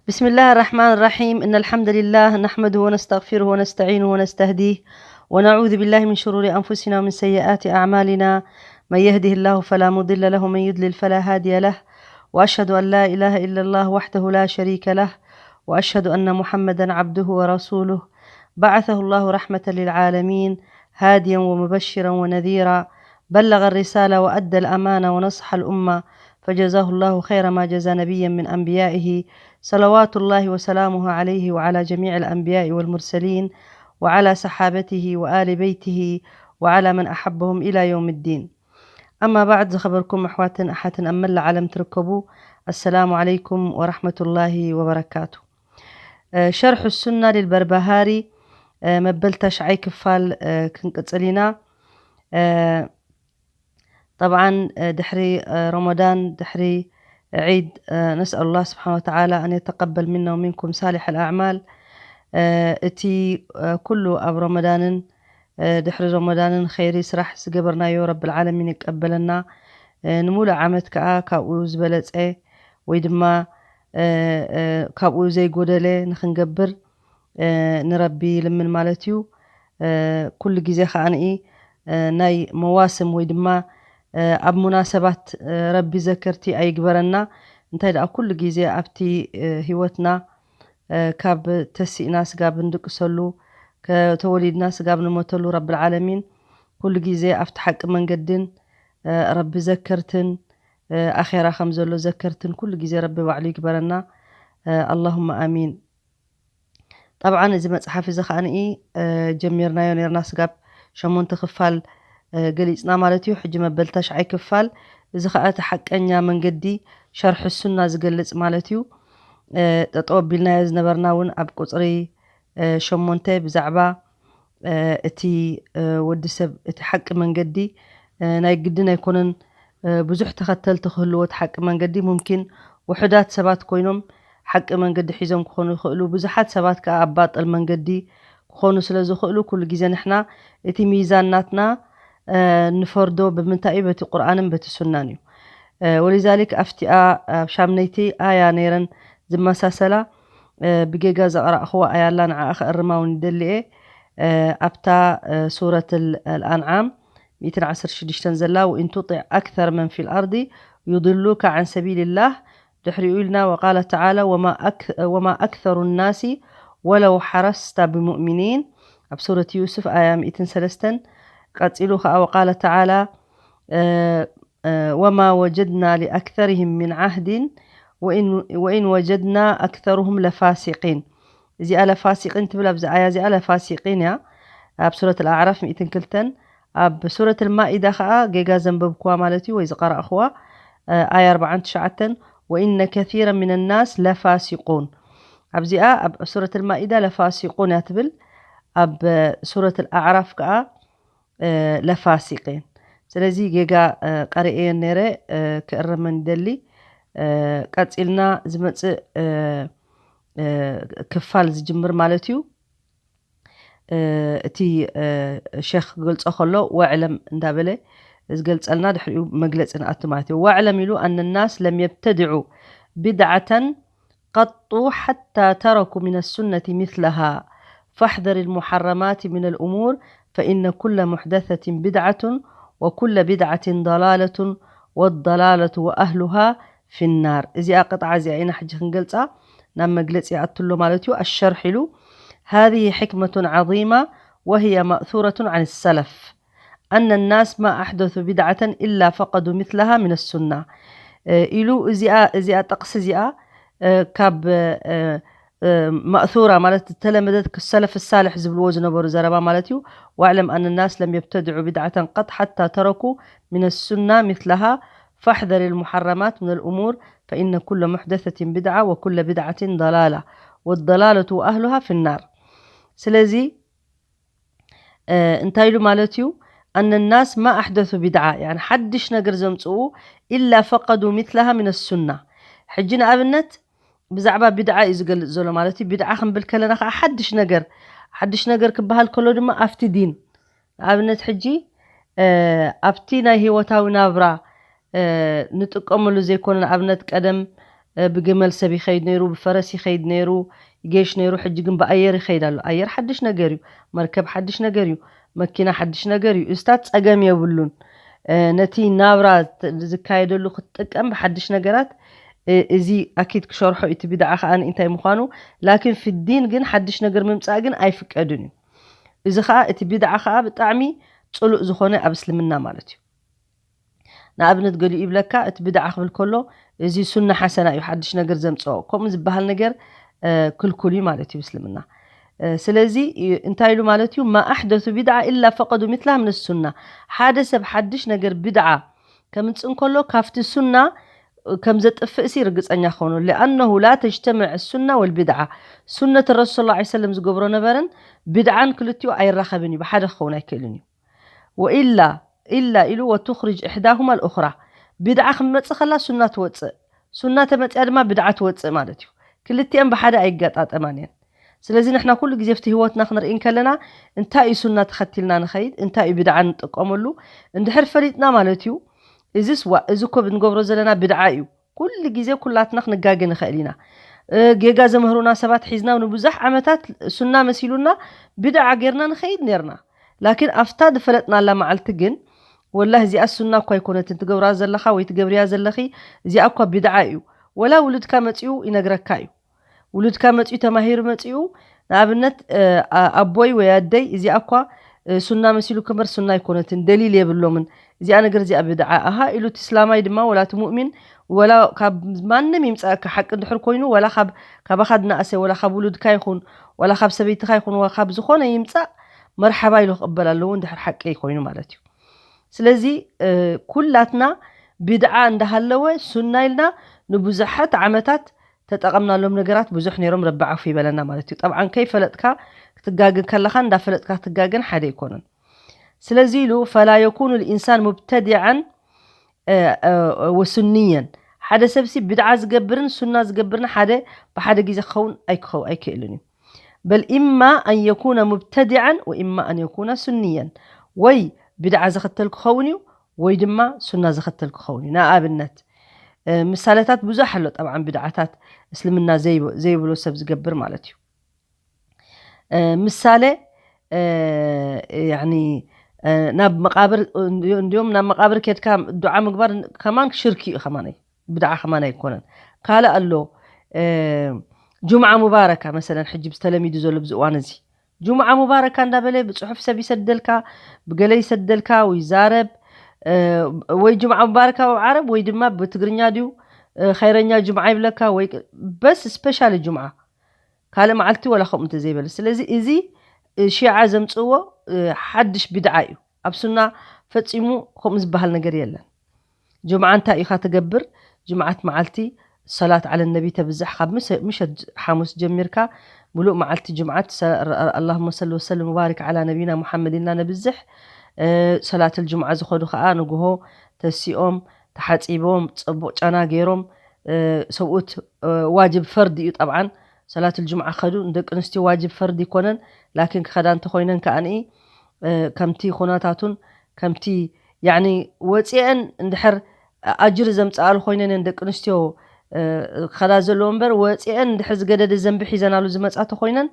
بسم الله الرحمن الرحيم. إن الحمد لله نحمده ونستغفره ونستعينه ونستهديه، ونعوذ بالله من شرور أنفسنا ومن سيئات أعمالنا. من يهده الله فلا مضل له ومن يضلل فلا هادي له. وأشهد أن لا إله إلا الله وحده لا شريك له. وأشهد أن محمدا عبده ورسوله. بعثه الله رحمة للعالمين، هاديا ومبشرا ونذيرا. بلغ الرسالة وأدى الأمانة ونصح الأمة، فجزاه الله خير ما جزى نبيا من أنبيائه، صلوات الله وسلامه عليه وعلى جميع الأنبياء والمرسلين وعلى صحابته وآل بيته وعلى من أحبهم إلى يوم الدين. أما بعد، ዝኸበርኩም ኣሕዋትን ኣሓትን ኣብ መላእ ዓለም ትርከቡ፣ السلام عليكم ورحمة الله وبركاته. ሸርሑ ሱና ሊልበርባሃሪ መበል ተሽዓይ ክፋል ክንቅጽል ኢና። ጠብዓን ድሕሪ ረመዳን፣ ድሕሪ ዒድ፣ ነስኣል ላህ ስብሓን ወተዓላ ኣን የተቀበል ምና ወሚንኩም ሳሊሕ ኣልኣዕማል። እቲ ኩሉ ኣብ ረመዳንን ድሕሪ ረመዳንን ኸይሪ ስራሕ ዝገበርናዮ ረብል ዓለሚን ይቀበለና። ንሙሉእ ዓመት ከዓ ካብኡ ዝበለፀ ወይ ድማ ካብኡ ዘይጎደለ ንክንገብር ንረቢ ይልምን ማለት እዩ። ኩሉ ግዜ ከዓንኢ ናይ መዋስም ወይ ድማ ኣብ ሙናሰባት ረቢ ዘከርቲ ኣይግበረና። እንታይ ደኣ ኩሉ ግዜ ኣብቲ ህይወትና ካብ ተሲእና ስጋብ ንድቅሰሉ፣ ከተወሊድና ስጋብ ንሞተሉ ረብል ዓለሚን ኩሉ ግዜ ኣብቲ ሓቂ መንገድን ረቢ ዘከርትን ኣኼራ ከም ዘሎ ዘከርትን ኩሉ ግዜ ረቢ ባዕሉ ይግበረና። ኣላሁማ ኣሚን። ጠብዓን እዚ መፅሓፍ እዚ ከዓንኢ ጀሚርናዮ ነርና ስጋብ ሸሞንተ ክፋል ገሊፅና ማለት እዩ። ሕጂ መበል ተሽዓይ ክፋል፣ እዚ ከዓ እቲ ሓቀኛ መንገዲ ሸርሒ ሱና ዝገልፅ ማለት እዩ። ጠጠው ኣቢልናዮ ዝነበርና እውን ኣብ ቁፅሪ ሸሞንተ ብዛዕባ እቲ ወዲ ሰብ እቲ ሓቂ መንገዲ ናይ ግድን ኣይኮነን ብዙሕ ተኸተልቲ ክህልዎ እቲ ሓቂ መንገዲ። ሙምኪን ውሑዳት ሰባት ኮይኖም ሓቂ መንገዲ ሒዞም ክኾኑ ይኽእሉ፣ ብዙሓት ሰባት ከዓ ኣብ ባጥል መንገዲ ክኾኑ ስለ ዝኽእሉ ኩሉ ግዜ ንሕና እቲ ሚዛን ናትና ንፈርዶ ብምንታይ እዩ? በቲ ቁርኣንን በቲ ሱናን እዩ። ወሊዛሊክ ኣብቲኣ ኣብ ሻምነይቲ ኣያ ነይረን ዝመሳሰላ ብጌጋ ዘቕራእኽዋ ኣያ ኣላ፣ ንዓኣ ክእርማ እውን ይደሊ እየ። ኣብታ ሱረት ኣልኣንዓም ሚእትን ዓሰርተ ሽዱሽተን ዘላ፣ وإن تطع أكثر من في الأرض يضلوك عن سبيل الله ድሕሪኡ ኢልና وقال تعالى وما أكثر الناس ولو حرصت بمؤمنين ኣብ ሱረት ዩስፍ ኣያ ሚእትን ሰለስተን። ቀጺሉ ከኣ وقال تعالى وما وجدنا لأكثرهم من عهد وإن وجدنا أكثرهم لفاسقين። እዚኣ ለፋሲቂን ትብል ኣብዚ ኣያ እዚኣ ለፋሲቂን እያ ኣብ ሱረት ኣልኣዕራፍ ሚእትን ክልተን። ኣብ ሱረት ኣልማኢዳ ከኣ ጌጋ ዘንበብኩዋ ማለት እዩ ወይ ዝቐራእኹዋ ኣያ ኣርባዓን ትሽዓተን وإن كثيرا من الناس لفاسقون። ኣብዚኣ ኣብ ሱረት ኣልማኢዳ ለፋሲቁን እያ ትብል፣ ኣብ ሱረት ኣልኣዕራፍ ከኣ ለፋሲቂን። ስለዚ ጌጋ ቀሪኤየን ነይረ፣ ክእረመን ይደሊ። ቀጺልና ዝመጽእ ክፋል ዝጅምር ማለት እዩ። እቲ ሸኽ ክገልጾ ከሎ ወዕለም እንዳበለ ዝገልጸልና፣ ድሕሪኡ መግለጺ ንኣቱ ማለት እዩ። واعلم ኢሉ أن الناس لم يبتدعوا بدعة قط حتى تركوا من السنة مثلها فاحذر المحرمات من الأمور فإن كل محدثة بدعة وكل بدعة ضلالة والضلالة وأهلها في النار። እዚኣ ቅጥዓ እዚኣ ኢና ሕጂ ክንገልጻ ናብ መግለጺ ይኣቱ ኣሎ ማለት እዩ። ኣሸርሕ ኢሉ هذه حكمة عظيمة وهي مأثورة عن السلف أن الناس ما أحدثوا بدعة إلا فقدوا مثلها من السنة ኢሉ እዚኣ እዚኣ ጠቕሲ እዚኣ ካብ ማእثورة ማለት ዝተለመደት ሰለፍ ሳልሕ ዝብልዎ ዝነበሩ ዘረባ ማለት እዩ። واعلم أن الناس لم يبتدعوا بدعة قط حتى تركوا من السنة مثلها فاحذر المحرمات من الأمور فإن كل محدثة بدعة وكل بدعة ضلالة والضلالة وأهلها في النار። ስለዚ እንታይ ኢሉ ማለት እዩ? أن الناس ما أحدثوا بدعة፣ يعني ሓድሽ ነገር ዘምጽኡ إلا فقدوا مثلها من السنة። ሕጂ ንኣብነት ብዛዕባ ቢድዓ እዩ ዝገልጽ ዘሎ ማለት እዩ። ቢድዓ ክንብል ከለና ከዓ ሓድሽ ነገር፣ ሓድሽ ነገር ክበሃል ከሎ ድማ ኣብቲ ዲን፣ ንኣብነት ሕጂ ኣብቲ ናይ ህይወታዊ ናብራ ንጥቀመሉ ዘይኮነ፣ ንኣብነት ቀደም ብግመል ሰብ ይኸይድ ነይሩ፣ ብፈረስ ይኸይድ ነይሩ፣ ይገሽ ነይሩ። ሕጂ ግን ብኣየር ይኸይድ ኣሎ። ኣየር ሓድሽ ነገር እዩ። መርከብ ሓድሽ ነገር እዩ። መኪና ሓድሽ ነገር እዩ። እዚታት ጸገም የብሉን። ነቲ ናብራ ዝካየደሉ ክትጥቀም ብሓድሽ ነገራት፣ እዚ ኣኪድ ክሸርሖ እቲ ቢድዓ ከኣ እንታይ ምዃኑ። ላኪን ፊዲን ግን ሓድሽ ነገር ምምጻእ ግን ኣይፍቀድን እዩ። እዚ ከኣ እቲ ቢድዓ ከኣ ብጣዕሚ ጽሉእ ዝኾነ ኣብ እስልምና ማለት እዩ። ንኣብነት ገሊኡ ይብለካ፣ እቲ ቢድዓ ክብል ከሎ፣ እዚ ሱና ሓሰና እዩ፣ ሓድሽ ነገር ዘምጽኦ። ከምኡ ዝበሃል ነገር ክልኩል እዩ ማለት እዩ እስልምና። ስለዚ እንታይ ኢሉ ማለት እዩ? ማ ኣሕደሱ ቢድዓ ኢላ ፈቀዱ ሚትላ ምን ሱና። ሓደ ሰብ ሓድሽ ነገር ቢድዓ ከምጽእ እንከሎ ካብቲ ሱና ከም ዘጥፍእሲ ርግጸኛ ክኾኑ። ሊኣነሁ ላ ተጅተምዕ ሱና ወልቢድዓ። ሱነት ረሱል ላ ሰለም ዝገብሮ ነበረን ቢድዓን ክልቲኡ ኣይራኸብን እዩ፣ ብሓደ ክኸውን ኣይክእልን እዩ። ወኢላ ኢላ ኢሉ ወቱኽርጅ እሕዳሁማ ልኡኽራ። ቢድዓ ክመጽእ ከላ ሱና ትወጽእ፣ ሱና ተመጽያ ድማ ቢድዓ ትወጽእ ማለት እዩ። ክልቲኤን ብሓደ ኣይገጣጠማን እየን። ስለዚ ንሕና ኩሉ ግዜ ኣብቲ ህይወትና ክንርኢ እንከለና እንታይ እዩ ሱና ተኸቲልና ንኸይድ፣ እንታይ እዩ ቢድዓ ንጥቀመሉ። እንድሕር ፈሊጥና ማለት እዩ፣ እዚስ ዋ፣ እዚ እኮ ብንገብሮ ዘለና ቢድዓ እዩ። ኩሉ ግዜ ኩላትና ክንጋገ ንኽእል ኢና። ጌጋ ዘምህሩና ሰባት ሒዝና ንብዙሕ ዓመታት ሱና መሲሉና ቢድዓ ጌርና ንኸይድ ኔርና። ላኪን ኣብታ ዝፈለጥናላ መዓልቲ ግን ወላሂ እዚኣ ሱና እኳ ኣይኮነትን ትገብራ ዘለኻ ወይ ትገብርያ ዘለኺ፣ እዚኣ እኳ ቢድዓ እዩ። ወላ ውሉድካ መጺኡ ይነግረካ እዩ። ውሉድካ መጺኡ ተማሂሩ መጺኡ፣ ንኣብነት ኣቦይ ወይ ኣደይ እዚኣ እኳ ሱና መሲሉ ክምበር ሱና ኣይኮነትን፣ ደሊል የብሎምን፣ እዚኣ ነገር እዚኣ ብድዓ ኣሃ ኢሉ እቲ እስላማይ ድማ ወላ እቲ ሙእሚን ወላ ካብ ማንም ይምጻእካ ሓቂ እንድሕር ኮይኑ ወላ ካብ ካባኻ ድነኣሰ ወላ ካብ ውሉድካ ይኹን ወላ ካብ ሰበይትኻ ይኹን ወላ ካብ ዝኾነ ይምጻእ መርሓባ ኢሉ ክቕበል ኣለዎ እንድሕር ሓቂ ኮይኑ ማለት እዩ። ስለዚ ኩላትና ቢድዓ እንዳሃለወ ሱና ኢልና ንብዙሓት ዓመታት ተጠቐምናሎም ነገራት ብዙሕ ነይሮም፣ ረቢ ዓፉ ይበለና ማለት እዩ። ጠብዓን ከይፈለጥካ ክትጋግን ከለኻ እንዳፈለጥካ ክትጋግን ሓደ ኣይኮነን። ስለዚ ኢሉ ፈላ የኩኑ ልኢንሳን ሙብተዲዓን ወሱንየን፣ ሓደ ሰብሲ ብድዓ ዝገብርን ሱና ዝገብርን ሓደ ብሓደ ግዜ ክኸውን ኣይክኸው ኣይክእልን እዩ። በል ኢማ ኣን የኩነ ሙብተዲዓን ወኢማ ኣን የኩነ ሱንየን፣ ወይ ብድዓ ዝኽተል ክኸውን እዩ ወይ ድማ ሱና ዝኽተል ክኸውን እዩ። ንኣብነት ምሳሌታት ብዙሕ ኣሎ። ጠብዓን ብድዓታት እስልምና ዘይብሎ ሰብ ዝገብር ማለት እዩ። ምሳሌ ያኒ ናብ መቃብር እንዲሁም ናብ መቃብር ኬድካ ዱዓ ምግባር ከማን ሽርክ እዩ፣ ከማን ብድዓ ከማን ኣይኮነን። ካልእ ኣሎ ጁምዓ ሙባረካ መሰለን ሕጂ ዝተለሚዱ ዘሎ ብዚ እዋን እዚ ጁምዓ ሙባረካ እንዳበለ ብጽሑፍ ሰብ ይሰደልካ፣ ብገለ ይሰደልካ ወይ ይዛረብ ወይ ጁምዓ ሙባረካ ብዓረብ ወይ ድማ ብትግርኛ ድዩ ኸይረኛ ጁምዓ ይብለካ ወይ በስ ስፔሻሊ ጁምዓ ካልእ መዓልቲ ወላ ከምኡ እንተዘይበለ። ስለዚ እዚ ሺዓ ዘምጽእዎ ሓድሽ ቢድዓ እዩ። ኣብ ሱና ፈጺሙ ከምኡ ዝበሃል ነገር የለን። ጅምዓ እንታይ ኢኻ ትገብር? ጅምዓት መዓልቲ ሰላት ዓለ ነቢ ተብዝሕ፣ ካብ ምሸት ሓሙስ ጀሚርካ ምሉእ መዓልቲ ጅምዓት ኣላሁመ ሰሊ ወሰልም ወባሪክ ዓላ ነቢና ሙሓመድ ኢልና ነብዝሕ። ሰላት ልጅምዓ ዝኸዱ ከዓ ንግሆ ተሲኦም ተሓፂቦም ፅቡቕ ጨና ገይሮም ሰብኡት ዋጅብ ፈርድ እዩ። ጠብዓን ሰላት ልጅምዓ ከዱ ንደቂ ኣንስትዮ ዋጅብ ፈርድ ይኮነን። ላኪን ክኸዳ እንተኮይነን ከዓኒ ከምቲ ኩነታቱን ከምቲ ያኒ ወፂአን እንድሕር ኣጅሪ ዘምፅኣሉ ኮይነን እየን ደቂ ኣንስትዮ ክኸዳ ዘለዎ እምበር ወፂአን እንድሕር ዝገደደ ዘንቢ ሒዘናሉ ዝመፃ ተኮይነን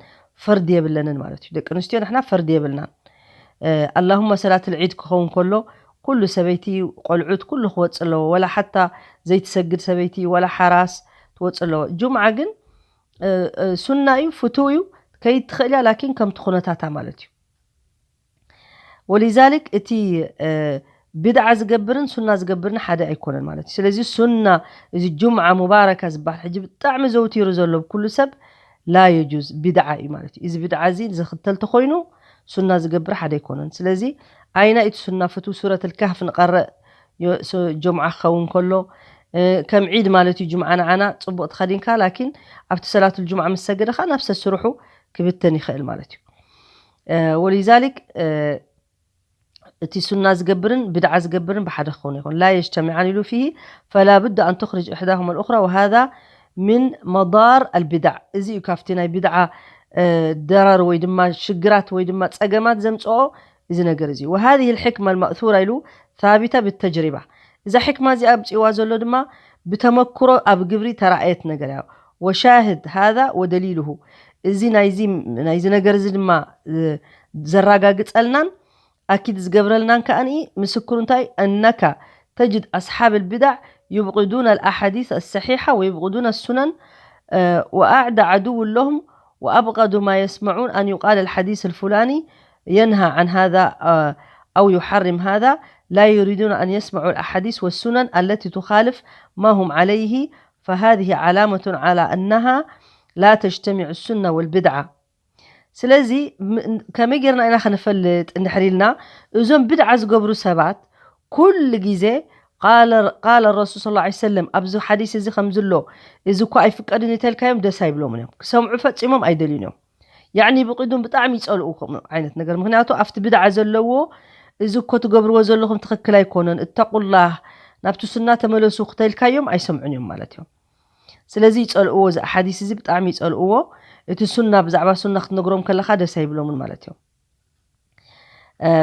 ፈርድ የብለንን ማለት እዩ። ደቂ ኣንስትዮ ንሕና ፈርድ የብልናን። ኣላሁማ ሰላት ልዒድ ክኸውን ከሎ ኩሉ ሰበይቲ ቆልዑት ኩሉ ክወፅእ ኣለዎ። ወላ ሓታ ዘይትሰግድ ሰበይቲ ወላ ሓራስ ትወፅእ ኣለዎ። ጁምዓ ግን ሱና እዩ፣ ፍትው እዩ፣ ከይድ ትኽእል እያ። ላኪን ከምቲ ኩነታታ ማለት እዩ። ወሊዛሊክ እቲ ብድዓ ዝገብርን ሱና ዝገብርን ሓደ ኣይኮነን ማለት እዩ። ስለዚ ሱና እዚ ጁምዓ ሙባረካ ዝበሃል ሕጂ ብጣዕሚ ዘውቲሩ ዘሎ ኩሉ ሰብ ላ የጁዝ ቢድዓ እዩ ማለት እዩ። እዚ ቢድዓ እዚ ዝኽተል ተኾይኑ ሱና ዝገብር ሓደ ኣይኮነን። ስለዚ ኣይና እቲ ሱና ፍትው ሱረት ልካህፍ ንቐረእ ጀምዓ ክኸውን ከሎ ከም ዒድ ማለት እዩ። ጅምዓ ንዓና ፅቡቕ ተኸዲንካ ላኪን ኣብቲ ሰላቱል ጅምዓ ምስ ሰገደ ከዓ ናብ ሰስርሑ ክብተን ይኽእል ማለት እዩ። ወሊዛሊክ እቲ ሱና ዝገብርን ብድዓ ዝገብርን ብሓደ ክኸውን ይኹን ላ የጅተሚዓን ኢሉ ፊሂ ፈላ ብድ ኣን ትኽርጅ እሕዳሁማ ልኡኽራ ወሃዛ ምን መዳር ኣልብዳዕ። እዚ እዩ ካብቲ ናይ ብድዓ ደራር ወይ ድማ ሽግራት ወይ ድማ ፀገማት ዘምፅኦ እዚ ነገር እዚ። ወሃዚህ ልሕክማ ልማእሱራ ኢሉ ሳቢታ ብተጅሪባ። እዛ ሕክማ እዚኣ ኣብፅዋ ዘሎ ድማ ብተመክሮ ኣብ ግብሪ ተራእየት ነገር እያ። ወሻህድ ሃዛ ወደሊልሁ፣ እዚ ናይዚ ናይዚ ነገር እዚ ድማ እ፣ ዘራጋግፀልናን ኣኪድ ዝገብረልናን ከኣኒ ምስክሩ እንታይ፣ أنك تجد أصحاب البدع يبغضون الأحاديث الصحيحة ويبغضون السنن እ፣ وأعد عدو لهم وأبغض ما يسمعون أن يقال الحديث الفلاني ينهى عن هذا እ፣ أو يحرم هذا، لا يريدون أن يسمعوا الأحاديث والسنن التي تخالف ما هم عليه، فهذه علامة على أنها لا تجتمع السنة والبدعة. ስለዚ ም- ከመይ ጌርና ኢና ክንፈልጥ እንድሕር ኢልና፣ እዞም ብድዓ ዝገብሩ ሰባት ኩሉ ግዜ ቃለ ቃለ ረሱል ሰለላሁ ዐለይሂ ወሰለም ኣብዚ ሓዲስ እዚ ከም ዝሎ፣ እዚ እኮ ኣይፍቀድን እንተልካዮም ደስ ኣይብሎምን እዮም፣ ክሰምዑ ፈጺሞም ኣይደልዩን እዮም። ያዕኒ ብቕዱም ብጣዕሚ ይጸልኡ ከምኡ ዓይነት ነገር፣ ምክንያቱ ኣብቲ ብድዓ ዘለዎ እዚ እኮ ትገብርዎ ዘለኹም ትኽክል ኣይኮነን፣ እተቁላህ፣ ናብቲ ሱና ተመለሱ ክተልካዮም ኣይሰምዑን እዮም ማለት እዮም። ስለዚ ይጸልእዎ፣ እዚ ሓዲስ እዚ ብጣዕሚ ይጸልእዎ። እቲ ሱና ብዛዕባ ሱና ክትነግሮም ከለኻ ደስ ኣይብሎምን ማለት እዮም።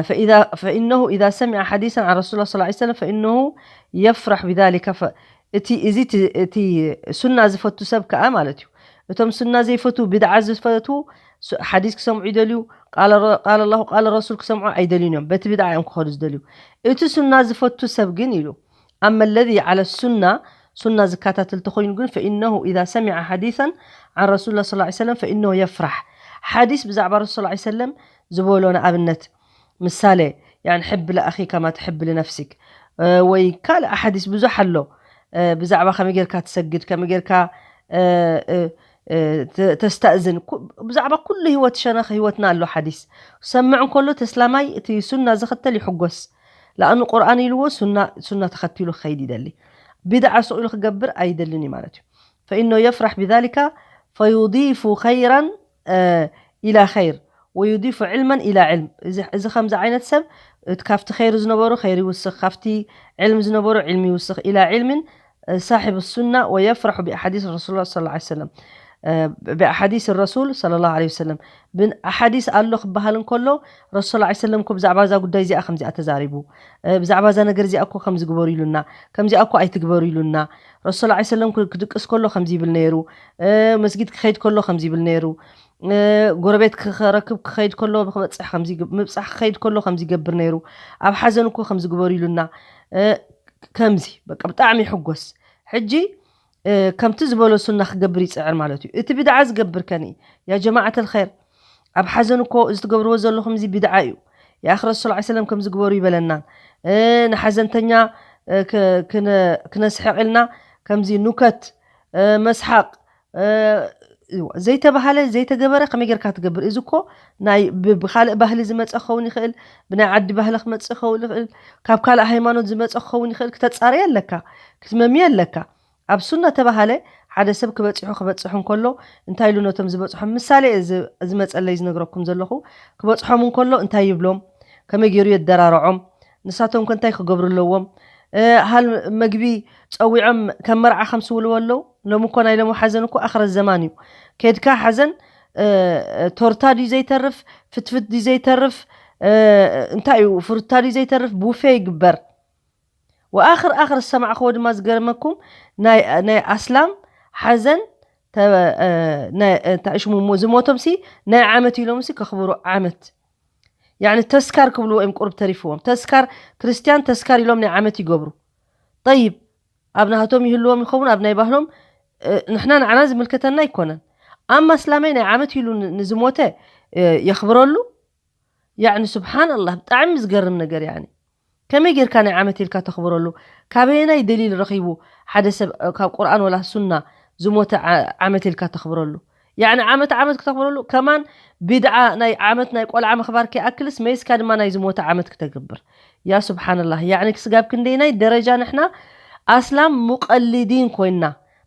فإذا فإنه إذا سمع حديثا عن رسول الله صلى الله عليه وسلم فإنه يفرح بذلك እቲ እዚ እቲ ሱና ዝፈቱ ሰብ ከኣ ማለት እዩ። እቶም ሱና ዘይፈቱ ብድዓ ዝፈቱ ሓዲስ ክሰምዑ ይደልዩ። ቃለ الله ቃለ ረሱል ክሰምዑ ኣይደልዩን እዮም። በቲ ብድዓ እዮም ክኸዱ ዝደልዩ። እቲ ሱና ዝፈቱ ሰብ ግን ኢሉ أما الذي على السنة ሱና ዝከታተል ተኾይኑ ግን فإنه إذا سمع حديثا عن رسول الله صلى الله عليه وسلم فإنه يفرح ሓዲስ ብዛዕባ ረሱል صلى الله عليه وسلم ዝበሎ ንኣብነት ምሳሌ يعني حب لأخيك كما تحب لنفسك ወይ ካልእ ሓዲስ ብዙሕ ኣሎ ብዛዕባ ከመይ ጌርካ ትሰግድ ከመይ ጌርካ ተስተእዝን ብዛዕባ ኩሉ ህይወት ሸነኽ ህይወትና ኣሎ ሓዲስ ሰምዕ እንከሎ ተስላማይ እቲ ሱና ዝኽተል ይሕጎስ ለኣኑ ቁርኣን ኢልዎ ሱና ተኸቲሉ ክኸይድ ይደሊ ብድዓ ስቕ ኢሉ ክገብር ኣይደልን እዩ ማለት እዩ فإنه يفرح بذلك فيضيف خيرا إلى خير ويضيف علما إلى علم እዚ ከምዚ ዓይነት ሰብ ካብቲ ኸይር ዝነበሩ ኸይር ይውስኽ ካብቲ ዕልም ዝነበሩ ዕልሚ ይውስኽ إلى علم صاحب السنة ويفرح بأحاديث رسول الله صلى الله عليه وسلم بأحاديث الرسول صلى الله عليه وسلم ኣሓዲስ ኣሎ ክበሃል እንከሎ ረሱል صلى الله عليه وسلم እኮ ብዛዕባ እዛ ጉዳይ እዚኣ ከምዚኣ ተዛሪቡ ብዛዕባ እዛ ነገር እዚኣ እኮ ከምዚ ግበሩ ኢሉና ከምዚኣ እኮ ኣይትግበሩ ኢሉና ረሱል صلى الله عليه وسلم ክድቅስ ከሎ ከምዚ ይብል ነይሩ መስጊድ ክኸይድ ከሎ ከምዚ ይብል ነይሩ ጎረቤት ክረክብ ክኸይድ ከሎ ክበፅሕ ምብፃሕ ክኸይድ ከሎ ከምዚ ይገብር ነይሩ ኣብ ሓዘን እኮ ከምዚ ግበሩ ኢሉና ከምዚ በቃ ብጣዕሚ ይሕጎስ ሕጂ ከምቲ ዝበሎ ሱና ክገብር ይፅዕር ማለት እዩ እቲ ብድዓ ዝገብር ከኒ ያ ጀማዓት الخير ኣብ ሓዘን እኮ እዚ ትገብርዎ ዘለኹም እዚ ብድዓ እዩ የኣኽ ረሱል ላ ሰለም ከምዚ ግበሩ ይበለና ንሓዘንተኛ ክነስሕቕ ኢልና ከምዚ ኑከት መስሓቕ ዘይተባሃለ ዘይተገበረ ከመይ ጌርካ ትገብር እዚ እኮ ናይ ብካልእ ባህሊ ዝመፀ ክኸውን ይኽእል ብናይ ዓዲ ባህሊ ክመፅእ ክኸውን ይኽእል ካብ ካልእ ሃይማኖት ዝመፀ ክኸውን ይኽእል ክተፃረየ ኣለካ ክትመምየ ኣለካ ኣብ ሱና ተባሃለ ሓደ ሰብ ክበፅሑ ክበፅሑ እንከሎ እንታይ ኢሉ ነቶም ዝበፅሖም ምሳሌ ዝመፀለይ ዝነግረኩም ዘለኹ ክበፅሖም እንከሎ እንታይ ይብሎም ከመይ ገይሩ የደራርዖም ንሳቶም ከ እንታይ ክገብሩ ኣለዎም ሃል መግቢ ፀዊዖም ከም መርዓ ከም ስውልዎ ኣለዉ ሎም እኮ ናይ ሎም ሓዘን እኮ ኣኽረት ዘማን እዩ ከድካ ሓዘን ቶርታ ድዩ ዘይተርፍ ፍትፍት ድዩ ዘይተርፍ እንታይ እዩ ፍሩታ ድዩ ዘይተርፍ ቡፌ ይግበር ወኣኽር ኣኽር ዝሰማዕኽዎ ድማ ዝገርመኩም ናይ ኣስላም ሓዘን እንታይ ሽሙ ዝሞቶም ሲ ናይ ዓመት ኢሎም ሲ ከኽብሩ ዓመት ያኒ ተስካር ክብልዎ እዮም ቁሩብ ተሪፍዎም ተስካር ክርስትያን ተስካር ኢሎም ናይ ዓመት ይገብሩ ጠይብ ኣብ ናህቶም ይህልዎም ይኸውን ኣብ ናይ ባህሎም ንሕና ንዓና ዝምልከተና ኣይኮነን ኣማ ኣስላማይ ናይ ዓመት ኢሉ ንዝሞተ የኽብረሉ ያኒ ስብሓን ኣላህ ብጣዕሚ ዝገርም ነገር ያኒ ከመይ ጌርካ ናይ ዓመት ኢልካ ተኽብረሉ ካበየናይ ደሊል ረኺቡ ሓደ ሰብ ካብ ቁርኣን ወላ ሱና ዝሞተ ዓመት ኢልካ ተኽብረሉ ያኒ ዓመት ዓመት ክተኽብረሉ ከማን ቢድዓ ናይ ዓመት ናይ ቆልዓ ምኽባር ከይኣክልስ መይስካ ድማ ናይ ዝሞተ ዓመት ክተግብር ያ ስብሓንላህ ያኒ ክስጋብ ክንደይናይ ደረጃ ንሕና ኣስላም ሙቀሊዲን ኮይንና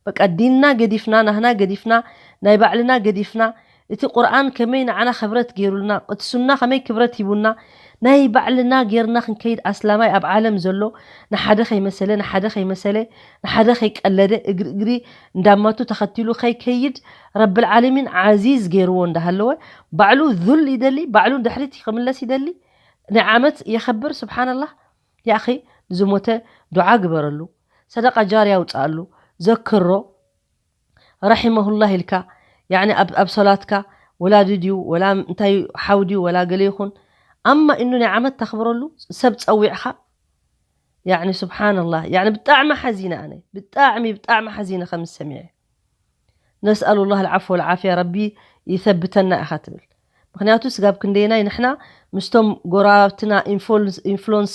በቃ ዲንና ገዲፍና ናህና ገዲፍና ናይ ባዕልና ገዲፍና እቲ ቁርኣን ከመይ ንዓና ክብረት ገይሩልና እቲ ሱና ከመይ ክብረት ሂቡና ናይ ባዕልና ጌርና ክንከይድ ኣስላማይ ኣብ ዓለም ዘሎ ንሓደ ከይመሰለ ንሓደ ከይመሰለ ንሓደ ከይቀለደ እግሪ እግሪ እንዳማቱ ተኸቲሉ ከይከይድ ረብል ዓለሚን ዓዚዝ ገይርዎ እንዳሃለወ ባዕሉ ዙል ይደሊ ባዕሉ ድሕሪት ክምለስ ይደሊ ናይ ዓመት የኸብር ስብሓንላህ ያኺ ንዝሞተ ዱዓ ግበረሉ፣ ሰደቃ ጃርያ ውፅኣሉ፣ ዘክሮ፣ ረሒመሁላህ ኢልካ፣ ያዕኒ ኣብ፣ ኣብ ሶላትካ፣ ወላዲ ድዩ፣ ወላ እንታይ ሓው ድዩ፣ ወላ ገለ ይኹን፣ ኣማ ኢኑ ናይ ዓመት ተኽብረሉ ሰብ ጸዊዕኻ፣ ያዕኒ ስብሓንላህ፣ ያዕኒ ብጣዕሚ ሓዚነ ኣነ፣ ብጣዕሚ፣ ብጣዕሚ ሓዚነ ከም ሰሚዐ። ነስኣሉላህ ኣልዓፎ ወልዓፍያ፣ ረቢ ይሰብተና ኢኻ ትብል። ምኽንያቱ ስጋብ ክንደየናይ ንሕና ምስቶም ጎረባብትና ኢንፎሉንስ፣ ኢንፍሉንስ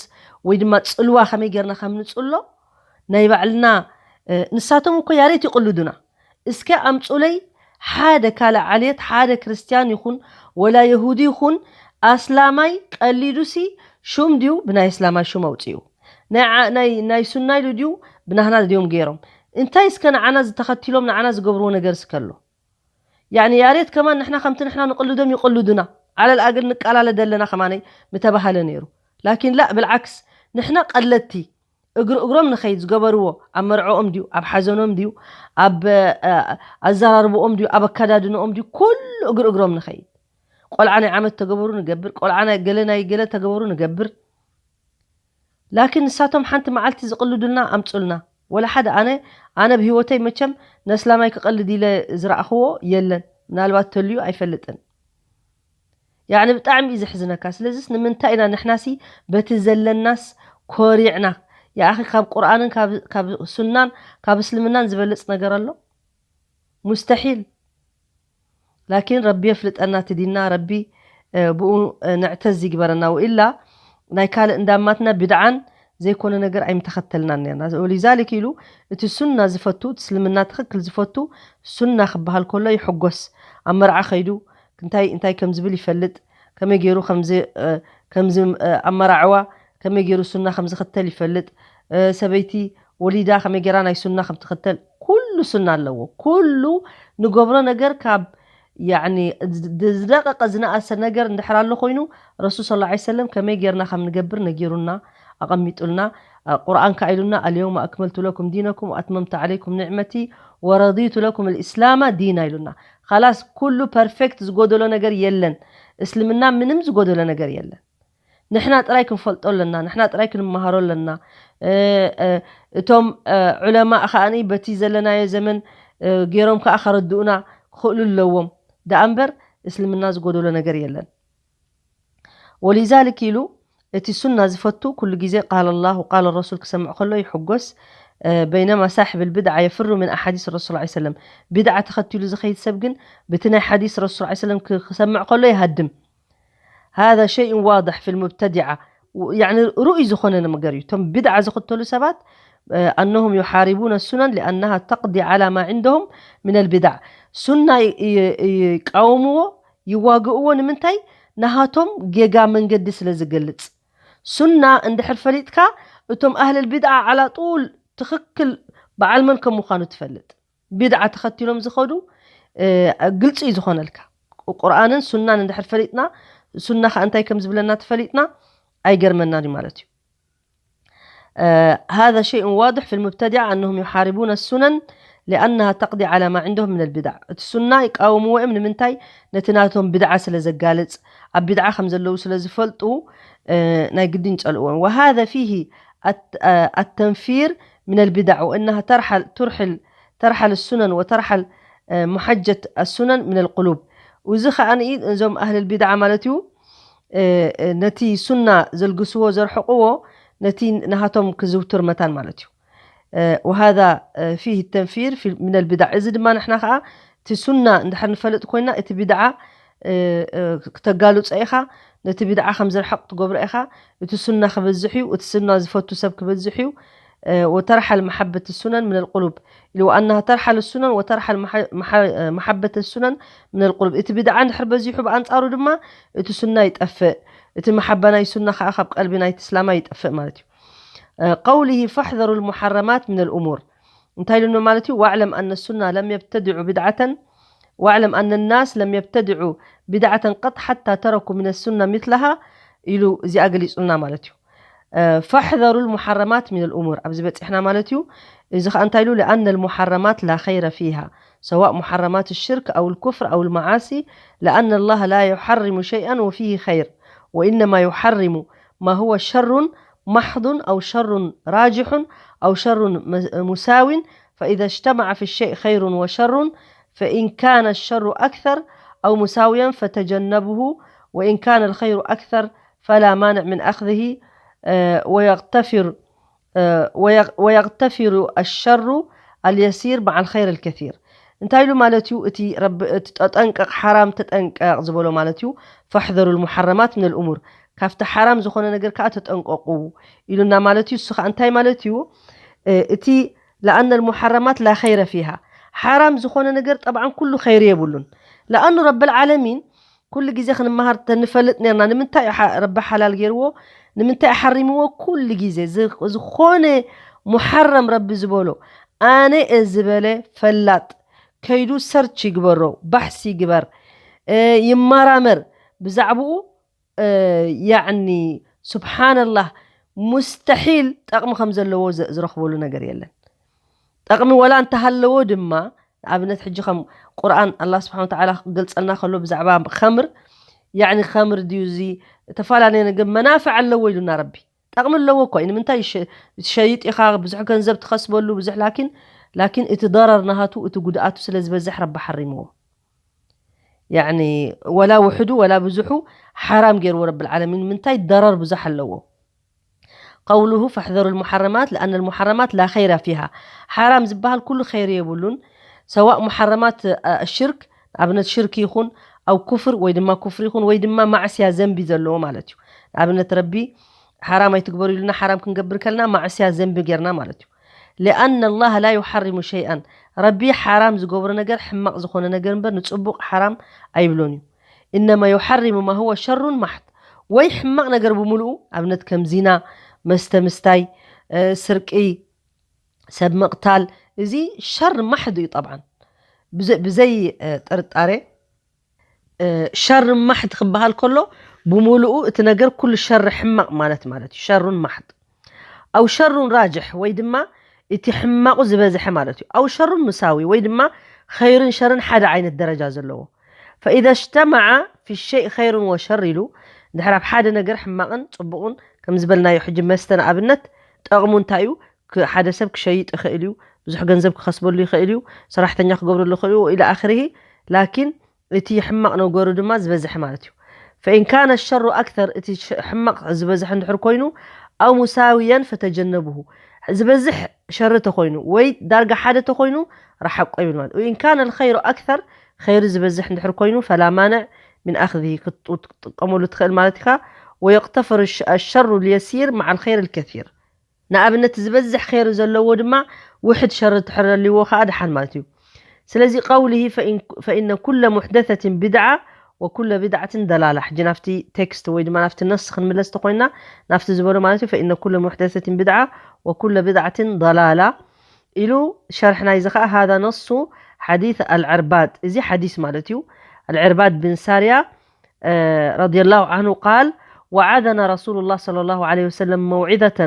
ወይ ድማ ጽልዋ ከመይ ጌርና ከም ንጽሎ ናይ ባዕልና፣ እ፣ ንሳቶም እኮ ያሬት ይቕልዱና። እስከ ኣምጹለይ ሓደ ካልእ ዓሌት፣ ሓደ ክርስትያን ይኹን ወላ የሁዲ ይኹን ኣስላማይ ቀሊዱሲ ሹም ድዩ ብናይ ኣስላማይ ሹም ኣውጺኡ? ናይ ዓ-፣ ናይ፣ ናይ ሱና ኢሉ ድዩ ብናህና ድዮም ገይሮም? እንታይ እስከ ንዓና ዝተኸቲሎም ንዓና ዝገብርዎ ነገር እስከ ኣሎ? ያዕኒ ያሬት ከማን ንሕና ከምቲ ንሕና ንቕልዶም ይቕልዱና። ዓለል ኣገል ንቃላለ ደለና ከማነይ ምተባሃለ ነይሩ። ላኪን ላእ ብልዓክስ ንሕና ቀለድቲ እግሪ እግሮም ንኸይድ ዝገበርዎ ኣብ መርዕኦም ድዩ፣ ኣብ ሓዘኖም ድዩ፣ ኣብ፣ እ፣ ኣዘራርብኦም ድዩ፣ ኣብ ኣከዳድንኦም ድዩ፣ ኩሉ እግሪ እግሮም ንኸይድ። ቆልዓ ናይ ዓመት ተገበሩ ንገብር፣ ቆልዓ ናይ ገለ ናይ ገለ ተገበሩ ንገብር። ላኪን ንሳቶም ሓንቲ መዓልቲ ዝቕልዱልና ኣምጹልና። ወላ ሓደ ኣነ፣ ኣነ ብህይወተይ መቸም ነስላማይ ክቐልድ ኢለ ዝረኣኽዎ የለን። ምናልባት ተልዩ ኣይፈልጥን። ያዕኒ ብጣዕሚ እዩ ዘሕዝነካ። ስለዚስ ንምንታይ ኢና ንሕናሲ በቲ ዘለናስ ኮሪዕና? ያኣኺ ካብ ቁርኣንን ካብ፣ ካብ ሱናን ካብ እስልምናን ዝበልጽ ነገር ኣሎ? ሙስተሒል። ላኪን ረቢ የፍልጠና እቲ ዲንና፣ ረቢ፣ እ፣ ብኡ፣ እ፣ ንዕተዝ ይግበረና። ወኢላ ናይ ካልእ እንዳማትና ብድዓን ዘይኮነ ነገር ኣይምተኸተልናን ነርና። ወሊዛሊክ ኢሉ እቲ ሱና ዝፈቱ፣ እቲ እስልምና ትኽክል ዝፈቱ፣ ሱና ክበሃል ከሎ ይሕጎስ። ኣብ መርዓ ኸይዱ እንታይ፣ እንታይ ከም ዝብል ይፈልጥ፣ ከመይ ገይሩ ከም ዝ-፣ እ፣ ከም ዝ-፣ እ፣ ኣመራዕዋ፣ ከመይ ገይሩ ሱና ከም ዝኽተል ይፈልጥ። እ፣ ሰበይቲ ወሊዳ ከመይ ገይራ ናይ ሱና ከም ትኽተል፣ ኩሉ ሱና ኣለዎ። ኩሉ ንገብሮ ነገር ካብ፣ ያዕኒ፣ ዝ-፣ ዝደቀቀ ዝነኣሰ ነገር እንድሕር ኣሎ ኮይኑ፣ ረሱል ሰለላሁ ዐለይሂ ወሰለም ከመይ ገይርና ከም ንገብር ነጊሩና፣ ኣቐሚጡልና። እ፣ ቁርኣን ከኣ ኢሉና፣ "ኣልየውመ ኣክመልቱ ለኩም ዲነኩም ወኣትመምቱ ዐለይኩም ኒዕመቲ ወረዲቱ ለኩም ልእስላማ ዲና" ኢሉና። ኻላስ ኩሉ ፐርፌክት ዝጎደሎ ነገር የለን። እስልምና ምንም ዝጎደሎ ነገር የለን። ንሕና ጥራይ ክንፈልጦ ኣለና፣ ንሕና ጥራይ ክንመሃሮ ኣለና። እ፣ እ፣ እቶም፣ እ፣ ዑለማእ ከኣኒ በቲ ዘለናዮ ዘመን፣ እ፣ ገይሮም ከኣ ከረድኡና ክኽእሉ ኣለዎም። ደኣ እምበር እስልምና ዝጎደሎ ነገር የለን። ወሊዛሊክ ኢሉ እቲ ሱና ዝፈቱ ኩሉ ግዜ ቃል ኣላህ ወቃል ረሱል ክሰምዕ ከሎ ይሕጎስ። እ፣ በይነማ ሳሕብ ልብድዓ የፍሩ ምን ኣሓዲስ ረሱል ዐለይሂ ሰለም። ቢድዓ ተኸቲሉ ዝኸይድ ሰብ ግን ብቲ ናይ ሓዲስ ረሱል ዐለይሂ ሰለም ክ-፣ ክሰምዕ ከሎ ይሃድም። ሃዛ ሸይኡን ዋድሕ ፊል ሙብተዲዓ። ው-፣ ያዕኒ ርኡይ ዝኾነ ነገር እዩ። እቶም ቢድዓ ዝኽተሉ ሰባት፣ እ፣ ኣነሁም ዩሓሪቡነ ሱነን ሊኣነሃ ተቅዲ ዓላ ማ ዕንደሁም ሚነል ቢድዓ። ሱና ይ-፣ ይ-፣ ይቃወምዎ፣ ይዋግእዎ። ንምንታይ? ናሃቶም ጌጋ መንገዲ ስለ ዝገልጽ። ሱና እንድሕር ፈሊጥካ፣ እቶም ኣህለል ቢድዓ ዓላ ጡል ትኽክል በዓል መን ከም ምዃኑ ትፈልጥ። ቢድዓ ተኸቲሎም ዝኸዱ፣ እ፣ ግልጺ እዩ ዝኾነልካ። ቁርኣንን ሱናን እንድሕር ፈሊጥና፣ ሱና ኸኣ እንታይ ከም ዝብለና ተፈሊጥና፣ ኣይገርመናን እዩ ማለት እዩ። እ፣ ሃዛ ሸይኡን ዋድሕ ፊል ሙብተዲዓ ኣነሁም ዩሓሪቡነ ሱነን ሊኣነሃ ተቅዲ ዓላ ማ ዕንደሁም ሚነል ቢድዓ። እቲ ሱና ይቃወምዎ እዮም። ንምንታይ? ነቲ ናቶም ቢድዓ ስለ ዘጋልጽ፣ ኣብ ቢድዓ ከም ዘለዉ ስለ ዝፈልጡ፣ እ፣ ናይ ግድን ይጸልእዎም። ወሃዛ ፊሂ ኣት-፣ እ፣ ኣተንፊር ሚነል ቢድዓ ወእነሃ ተርሓል፣ ቱርሕል፣ ተርሓል ሱነን ወተርሓል፣ እ፣ ሙሓጀት ኣሱነን ሚነል ቁሉብ። እዚ ኸኣ ንኢ-፣ እዞም ኣህለል ቢድዓ ማለት እዩ፣ እ፣ እ፣ ነቲ ሱና ዘልግስዎ፣ ዘርሕቕዎ፣ ነቲ ናሃቶም ክዝውትር መታን ማለት እዩ። እ፣ ወሃዛ፣ እ፣ ፊህ ተንፊር ፊ-፣ ሚነል ቢድዓ። እዚ ድማ ንሕና ኸኣ እቲ ሱና እንድሕር ንፈልጥ ኮይና፣ እቲ ቢድዓ፣ እ፣ እ፣ ክተጋልጾ ኢኻ፣ ነቲ ቢድዓ ከም ዝርሕቕ ትገብሮ ኢኻ። እቲ ሱና ክበዝሕ እዩ፣ እቲ ሱና ዝፈቱ ሰብ ክበዝሕ እዩ። እ፣ ወተርሓል መሓበት ሱነን ሚነል ቁሉብ ኢሉ፣ ወኣነሃ ተርሓል ሱነን ወተርሓል መሓ-፣ መሓ-፣ እ፣ መሓበት ሱነን ሚነል ቁሉብ። እቲ ቢድዓ እንድሕር በዚሑ ብኣንጻሩ ድማ እቲ ሱና ይጠፍእ። እቲ መሓባ ናይ ሱና ኸኣ ካብ ቀልቢ ናይቲ እስላማይ ይጠፍእ ማለት እዩ። እ፣ ቀውሊሂ ፈሕዘሩ ልሙሓረማት ሚነል እሙር። እንታይ ኢሉና ማለት እዩ? "ዋዕለም ኣነ ሱና ለም የብተድዑ ቢድዓተን፣ ዋዕለም ኣነ ናስ ለም የብተድዑ ቢድዓተን ቀጥ ሓታ ተረኩ ሚነ ሱና ሚትላሃ" ኢሉ እዚኣ ገሊጹልና ማለት እዩ። እ፣ "ፈሕዘሩ ልሙሓረማት ሚነል እሙር" ኣብዚ በጺሕና ማለት እዩ። እዚ ኸኣ እንታይ ኢሉ? "ሊኣነ ልሙሓረማት ላ ኸይረ ፊሃ፣ ሰዋእ ሙሓረማት ሽርክ ኣው ልኩፍር ኣው ልመዓሲ፣ ሊኣነ ላህ ላ ዩሓሪሙ ሸይኣን ወፊሂ ኸይር፣ ወኢነማ ዩሓሪሙ ማ ሁወ ሸሩን محض أو شر راجح أو شر مس-، مساو، فإذا اجتمع في الشيء خير وشر، فإن كان الشر أكثر أو مساويا فتجنبه، وإن كان الخير أكثر فلا مانع من أخذه، آه، ويغتفر، آه، ويغ-، ويغتفر الشر اليسير مع الخير الكثير. እንታይ ኢሉ ማለት እዩ? እቲ ረቢ፣ እቲ ተጠንቀቕ፣ ሓራም ተጠንቀቕ ዝበሎ ማለት እዩ። فاحذروا المحرمات من الأمور፣ ካብቲ ሓራም ዝኾነ ነገር ከዓ ተጠንቀቑ ኢሉና ማለት እዩ። እሱ ከዓ እንታይ ማለት እዩ? እ፣ እቲ لأن المحرمات لا خير فيها፣ ሓራም ዝኾነ ነገር ጠብዓን ኩሉ ኸይር የብሉን። لأن رب العالمين ኩሉ ግዜ ክንመሃር ተንፈልጥ ነርና። ንምንታይ እዩ ሓ-፣ ረቢ ሓላል ገይርዎ? ንምንታይ ሓሪምዎ? ኩሉ ግዜ ዝ-፣ ዝኾነ ሙሓረም ረቢ ዝበሎ ኣነ እየ ዝበለ ፈላጥ ከይዱ ሰርች ይግበሮ፣ ባሕሲ ይግበር፣ እ፣ ይመራመር ብዛዕባኡ፣ እ፣ ያዕኒ ሱብሓነላህ ሙስተሒል ጠቕሚ ከም ዘለዎ ዘ-፣ ዝረኽበሉ ነገር የለን። ጠቕሚ ወላ እንተሃለዎ ድማ፣ ንኣብነት ሕጂ ከም ቁርኣን ኣላህ ስብሓን ወተዓላ ክገልጸልና ከሎ ብዛዕባ ኸምር፣ ያዕኒ ኸምር ድዩ እዚ ተፈላለየ ነገር መናፍዕ ኣለዎ ኢሉና ረቢ። ጠቕሚ ኣለዎ እኮ እዩ። ንምንታይ ይሸ-፣ ትሸይጥ ኢኻ፣ ብዙሕ ገንዘብ ትኸስበሉ፣ ብዙሕ ላኪን፣ ላኪን እቲ ደረር ናሃቱ፣ እቲ ጉድኣቱ ስለ ዝበዝሕ ረቢ ሓሪምዎ። ያዕኒ ወላ ውሕዱ ወላ ብዙሑ ሓራም ገይርዎ ረብል ዓለሚን። ንምንታይ ደረር ብዙሕ ኣለዎ። قوله فاحذروا المحرمات لأن المحرمات لا خير فيها። ሓራም ዝበሃል ኩሉ ኸይሪ የብሉን። ሰዋእ ሙሓረማት፣ እ፣ ሽርክ፣ ንኣብነት ሽርክ ይኹን፣ ኣው ኩፍር ወይ ድማ ኩፍር ይኹን፣ ወይ ድማ ማዕስያ ዘንቢ ዘለዎ ማለት እዩ። ንኣብነት ረቢ ሓራም ኣይትግበሩ ኢሉና፣ ሓራም ክንገብር ከለና ማዕስያ ዘንቢ ጌርና ማለት እዩ። لأن الله لا يحرم شيئا። ረቢ ሓራም ዝገብሮ ነገር ሕማቕ ዝኾነ ነገር እምበር ንጽቡቕ ሓራም ኣይብሎን እዩ። إنما يحرم ما هو شر محض። ወይ ሕማቕ ነገር ብምሉኡ፣ ኣብነት ከም ዚና፣ መስተ ምስታይ፣ እ፣ ስርቂ፣ ሰብ ምቕታል፣ እዚ ሸር ማሕድ እዩ። ጠብዓን ብዘ-፣ ብዘይ፣ እ፣ ጥርጣሬ፣ እ፣ ሸር ማሕድ ክበሃል ከሎ ብምሉኡ እቲ ነገር ኩሉ ሸር ሕማቕ ማለት፣ ማለት እዩ። ሸሩን ማሕድ። ኣው ሸሩን ራጅሕ ወይ ድማ እቲ ሕማቑ ዝበዝሐ ማለት እዩ። ኣው ሸሩን ሙሳዊ ወይ ድማ ኸይርን ሸርን ሓደ ዓይነት ደረጃ ዘለዎ። فإذا اجتمع في الشيء خير وشر ኢሉ፣ እንድሕር ኣብ ሓደ ነገር ሕማቕን ጽቡቕን፣ ከም ዝበልናዮ ሕጂ መስተ ንኣብነት፣ ጠቕሙ እንታይ እዩ? ክ-፣ ሓደ ሰብ ክሸይጥ ይኽእል እዩ፣ ብዙሕ ገንዘብ ክኸስበሉ ይኽእል እዩ፣ ሰራሕተኛ ክገብረሉ ይኽእል እዩ፣ ኢለ ኣኽርሂ። ላኪን እቲ ሕማቕ ነገሩ ድማ ዝበዝሐ ማለት እዩ። فإن كان الشر أكثر፣ እቲ ሸ-፣ ሕማቕ ዝበዝሐ እንድሕር ኮይኑ፣ أو مساويا فتجنبه፣ ዝበዝሕ ሸሪ ተኾይኑ ወይ ዳርጋ ሓደ ተኾይኑ፣ ረሓቆ ይብል ማለት። وإن كان الخير أكثر، ኸይሪ ዝበዝሕ እንድሕር ኮይኑ፣ فلا مانع من أخذه፣ ክትጡ-፣ ክትጥቀመሉ ትኽእል ማለት ኢኻ። ويغتفر الش-، الشر اليسير مع الخير الكثير። ንኣብነት ዝበዝሕ ኸይሪ ዘለዎ ድማ ውሕድ ሸሪ ትሕረልዎ ኸዓ ደሓን ማለት እዩ። ስለዚ قوله فإن، فإن كل محدثة بدعة وكل بدعة ضلالة። ሕጂ ናብቲ ቴክስት ወይ ድማ ናብቲ ነስ ክንምለስ ተኾይና፣ ናብቲ ዝበሎ ማለት እዩ፣ فإن كل محدثة بدعة وكل بدعة ضلالة ኢሉ ሸርሕ ናይዚ ኸዓ هذا نص حديث العرباض። እዚ ሓዲስ ማለት እዩ። العرباض بن سارية، آه، رضي الله عنه قال: وعظنا رسول الله صلى الله عليه وسلم موعظة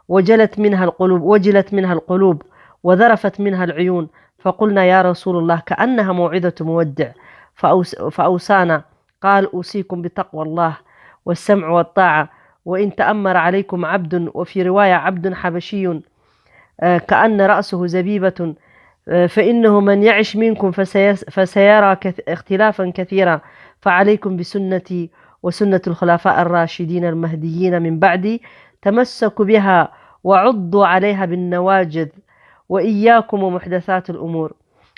وجلت منها القلوب، وجلت منها القلوب وذرفت منها العيون، فقلنا: يا رسول الله، كأنها موعظة مودع. فأوس-، فأوصانا، قال: أوصيكم بتقوى الله والسمع والطاعة، وإن تأمر عليكم عبد، وفي رواية: عبد حبشي، آه، كأن رأسه زبيبة، آه، فإنه من يعش منكم فسيس-، فسيرى كث-، اختلافا كثيرا، فعليكم بسنتي وسنة الخلفاء الراشدين المهديين من بعدي، تمسكوا بها وعضوا عليها بالنواجذ، وإياكم ومحدثات الأمور.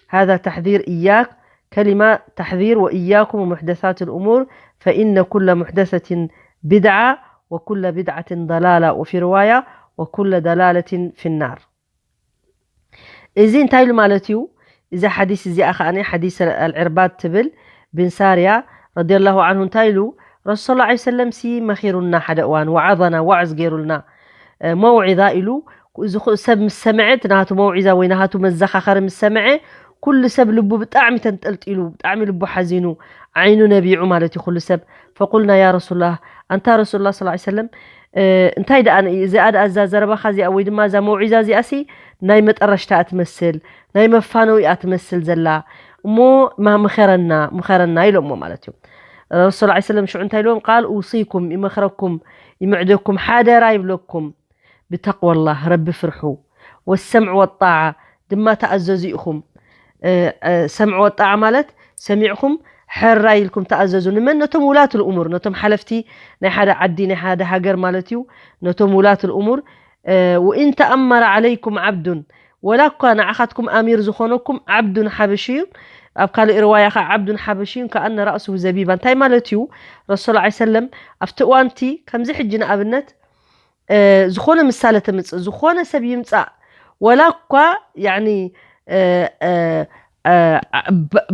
هذا تحذير، إياك، كلمة تحذير، وإياكم ومحدثات الأمور، فإن كل محدثة بدعة، وكل بدعة ضلالة، وفي رواية: وكل ضلالة في النار. እዚ እንታይ ኢሉ ማለት እዩ? እዛ ሓዲስ እዚኣ ኸዓ ሓዲስ ኣልዕርባድ ትብል ብን ሳርያ ረዲየላሁ ዓንሁ እንታይ ኢሉ? ረሱል ሰለላሁ ዐለይሂ ወሰለም ሲ መኺሩና፣ ሓደ እዋን ወዓዘና፣ ዋዕዝ ገይሩልና፣ እ፣ መውዒዛ ኢሉ። እዚ ኹ-፣ ሰብ ምስ ሰምዐ፣ እቲ ናቱ መውዒዛ ወይ ናቱ መዘኻኸሪ ምስ ሰምዐ፣ ኩሉ ሰብ ልቡ ብጣዕሚ ተንጠልጢሉ፣ ብጣዕሚ ልቡ ሓዚኑ፣ ዓይኑ ነቢዑ ማለት እዩ ኩሉ ሰብ። ፈቁልና ያ ረሱላህ፣ ኣንታ ረሱሉላህ ሰለላሁ ዐለይሂ ወሰለም፣ እ፣ እንታይ ደኣ ን-፣ እዚኣ ደኣ፣ እዛ ዘረባኻ እዚኣ ወይ ድማ እዛ መውዒዛ እዚኣሲ ናይ መጠረሽታ እትመስል፣ ናይ መፋነዊ እያ ትመስል ዘላ፣ እሞ ማ-፣ ምኸረና፣ ምኸረና ኢሎሞ ማለት እዩ። ረሱል ላ ሰለም ሽዑ እንታይ ኢልዎም? ቃል ኡሲኩም፣ ይመኽረኩም፣ ይምዕደኩም፣ ሓደራ ይብለኩም ብተቅዋላህ፣ ረቢ ፍርሑ፣ ወሰምዕ ወጣዓ፣ ድማ ተኣዘዙ ኢኹም። ሰምዕ ወጣዓ ማለት ሰሚዕኩም ሕራይ ኢልኩም ተኣዘዙ። ንመን? ነቶም ውላት ልእሙር፣ ነቶም ሓለፍቲ ናይ ሓደ ዓዲ ናይ ሓደ ሃገር ማለት እዩ። ነቶም ውላት ልእሙር። ወኢን ተኣመረ ዓለይኩም ዓብዱን፣ ወላ እኳ ንዓኻትኩም ኣሚር ዝኾነኩም ዓብዱን ሓበሽዩን፣ ኣብ ካልእ ርዋያ ኸዓ ዓብዱን ሓበሽዩን ከኣነ ራእሱ ዘቢባ። እንታይ ማለት እዩ? ረሱል ላ ሰለም ኣብቲ እዋንቲ ከምዚ ሕጂ ንኣብነት ዝኾነ ምሳሌ ተምፅእ፣ ዝኾነ ሰብ ይምፃእ፣ ወላ እኳ ያኒ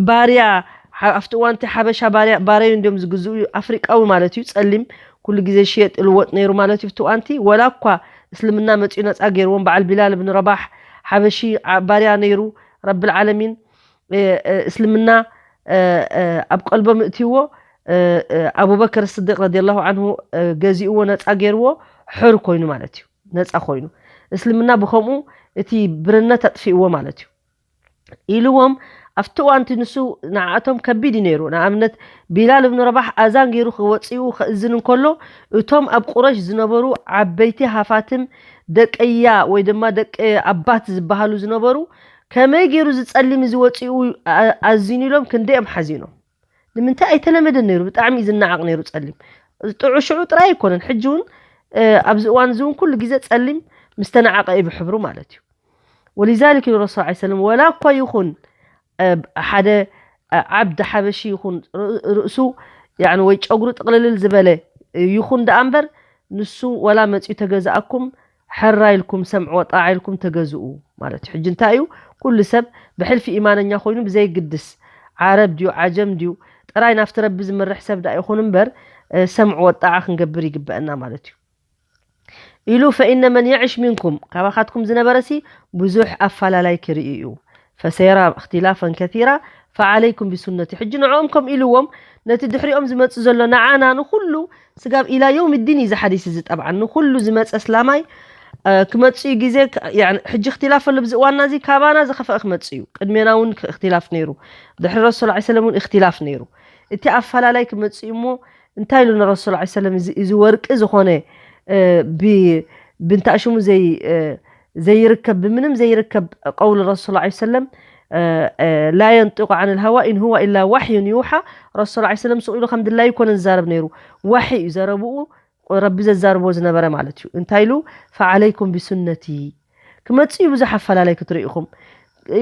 ባርያ፣ ኣብቲ እዋንቲ ሓበሻ ባርያ ባረዩ እንዲም ዝግዝኡ፣ ኣፍሪቃዊ ማለት እዩ። ፀሊም ኩሉ ግዜ ሽየጥ ልወጥ ነይሩ ማለት እዩ። ኣብቲ እዋንቲ ወላ እኳ እስልምና መፅኡ ነፃ ገይርዎም፣ በዓል ቢላል ብን ረባሕ ሓበሺ ባርያ ነይሩ። ረብል ዓለሚን እስልምና ኣብ ቀልቦም እእትይዎ። ኣቡበክር ስዲቅ ረዲየላሁ ዓንሁ ገዚእዎ፣ ነፃ ገይርዎ፣ ሕር ኮይኑ ማለት እዩ። ነፃ ኮይኑ እስልምና ብከምኡ እቲ ብርነት ኣጥፊእዎ ማለት እዩ። ኢልዎም ኣብቲ እዋንቲ ንሱ ንዓኣቶም ከቢድ እዩ ነይሩ። ንኣብነት ቢላል እብኑ ረባሕ ኣዛን ገይሩ ክወፅኡ ከእዝን እንከሎ እቶም ኣብ ቁረሽ ዝነበሩ ዓበይቲ ሃፋትም ደቀያ ወይ ድማ ደቂ ኣባት ዝበሃሉ ዝነበሩ ከመይ ገይሩ ዝፀሊም እዚ ወፂኡ ኣዚኑ ኢሎም ክንደኦም ሓዚኖም። ንምንታይ ኣይተለመደን ነይሩ። ብጣዕሚ እዩ ዝነዓቕ ነይሩ ፀሊም። ጥዑ ሽዑ ጥራይ ኣይኮነን፣ ሕጂ እውን ኣብዚ እዋን እዚ እውን ኩሉ ግዜ ፀሊም ምስተነዓቐ እዩ ብሕብሩ ማለት እዩ። ወሊዛሊክ ኢሉ ረሱል ላ ሰለም ወላ እኳ ይኹን ሓደ ዓብዲ ሓበሺ ይኹን ርእሱ ወይ ጨጉሩ ጥቕልልል ዝበለ ይኹን ደኣ እምበር ንሱ ወላ መፂኡ ተገዛኣኩም ሕራ ኢልኩም ሰምዕ ወጣዓ ኢልኩም ተገዝኡ ማለት እዩ። ሕጂ እንታይ እዩ? ኩሉ ሰብ ብሕልፊ ኢማነኛ ኮይኑ ብዘይግድስ ዓረብ ድዩ ዓጀም ድዩ ጥራይ ናፍቲ ረቢ ዝምርሕ ሰብ ደኣ ይኹን እምበር ሰምዕ ወጣዓ ክንገብር ይግበአና ማለት እዩ። ኢሉ ፈኢነ መን የዕሽ ሚንኩም ካባኻትኩም ዝነበረሲ ብዙሕ ኣፋላላይ ክርኢ እዩ። ፈሰየራ እክትላፈን ከቲራ ፈዓለይኩም ብሱነቲ። ሕጂ ንዕኦም ከም ኢልዎም ነቲ ድሕሪኦም ዝመጽእ ዘሎ ንዓና ንኹሉ ስጋብ ኢላ የውም ዲን እዩ እዚ ሓዲስ እዚ ጠብዓን ንኹሉ ዝመጸ እስላማይ ክመጽእ እዩ ግዜ። ሕጂ እክትላፍ ኣሎ ብዚ እዋንና እዚ ካባና ዝኸፈአ ክመጽእ እዩ። ቅድሜና እውን እክትላፍ ነይሩ። ድሕሪ ረሱል ላ ሰለም እውን እክትላፍ ነይሩ። እቲ ኣፋላላይ ክመጽእ እዩ እሞ እንታይ ኢሉ ንረሱል ላ ሰለም እዚ ወርቂ ዝኾነ ብንታእሽሙ ዘይርከብ ብምንም ዘይርከብ ቀውል ረሱል ላ ሰለም ላ የንጢቁ ዓን ልሃዋ ኢን ሁዋ ኢላ ዋሕዩን ይውሓ። ረሱል ላ ሰለም ስቕ ኢሉ ከም ድላዩ ይኮነ ዝዛረብ ነይሩ። ዋሒ እዩ ዘረብኡ ረቢ ዘዛርቦ ዝነበረ ማለት እዩ። እንታይ ኢሉ ፈዓለይኩም ብሱነቲ ክመጽእ እዩ። ብዙሕ ኣፈላለይ ክትርኢ ኢኹም።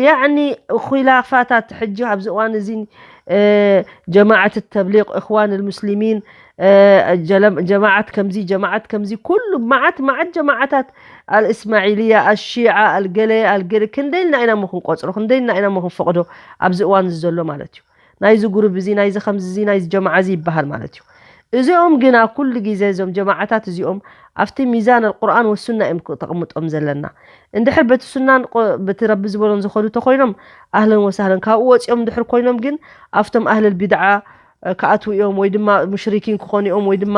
ያዕኒ ኺላፋታት ሕጂ ኣብዚ እዋን እዚ ጀማዓት ተብሊቅ እኽዋን ልሙስሊሚን ጀማዓት ከምዚ ጀማዓት ከምዚ ኩሉ መዓት መዓት ጀማዓታት ኣልእስማዒልያ ኣሽዓ ኣልገለ ኣልገለ ክንደይ ኢልና ኢና ሞ ክንቆፅሮ ክንደይ ኢልና ኢና ሞ ክንፈቕዶ ኣብዚ እዋን እዚ ዘሎ ማለት እዩ። ናይዚ ጉሩብ እዚ ናይዚ ከምዚ እዚ ናይዚ ጀማዓ እዚ ይበሃል ማለት እዩ። እዚኦም ግና ኩሉ ግዜ እዞም ጀማዓታት እዚኦም ኣብቲ ሚዛን ኣልቁርኣን ወሱና እዮም ክተቕምጦም ዘለና። እንድሕር በቲ ሱናን በቲ ረቢ ዝበሎን ዝኸዱ ተኮይኖም ኣህለን ወሳህለን፣ ካብኡ ወፂኦም እንድሕር ኮይኖም ግን ኣብቶም ኣህለል ቢድዓ ክኣትዉ እዮም ወይ ድማ ሙሽሪኪን ክኾኑ እዮም ወይ ድማ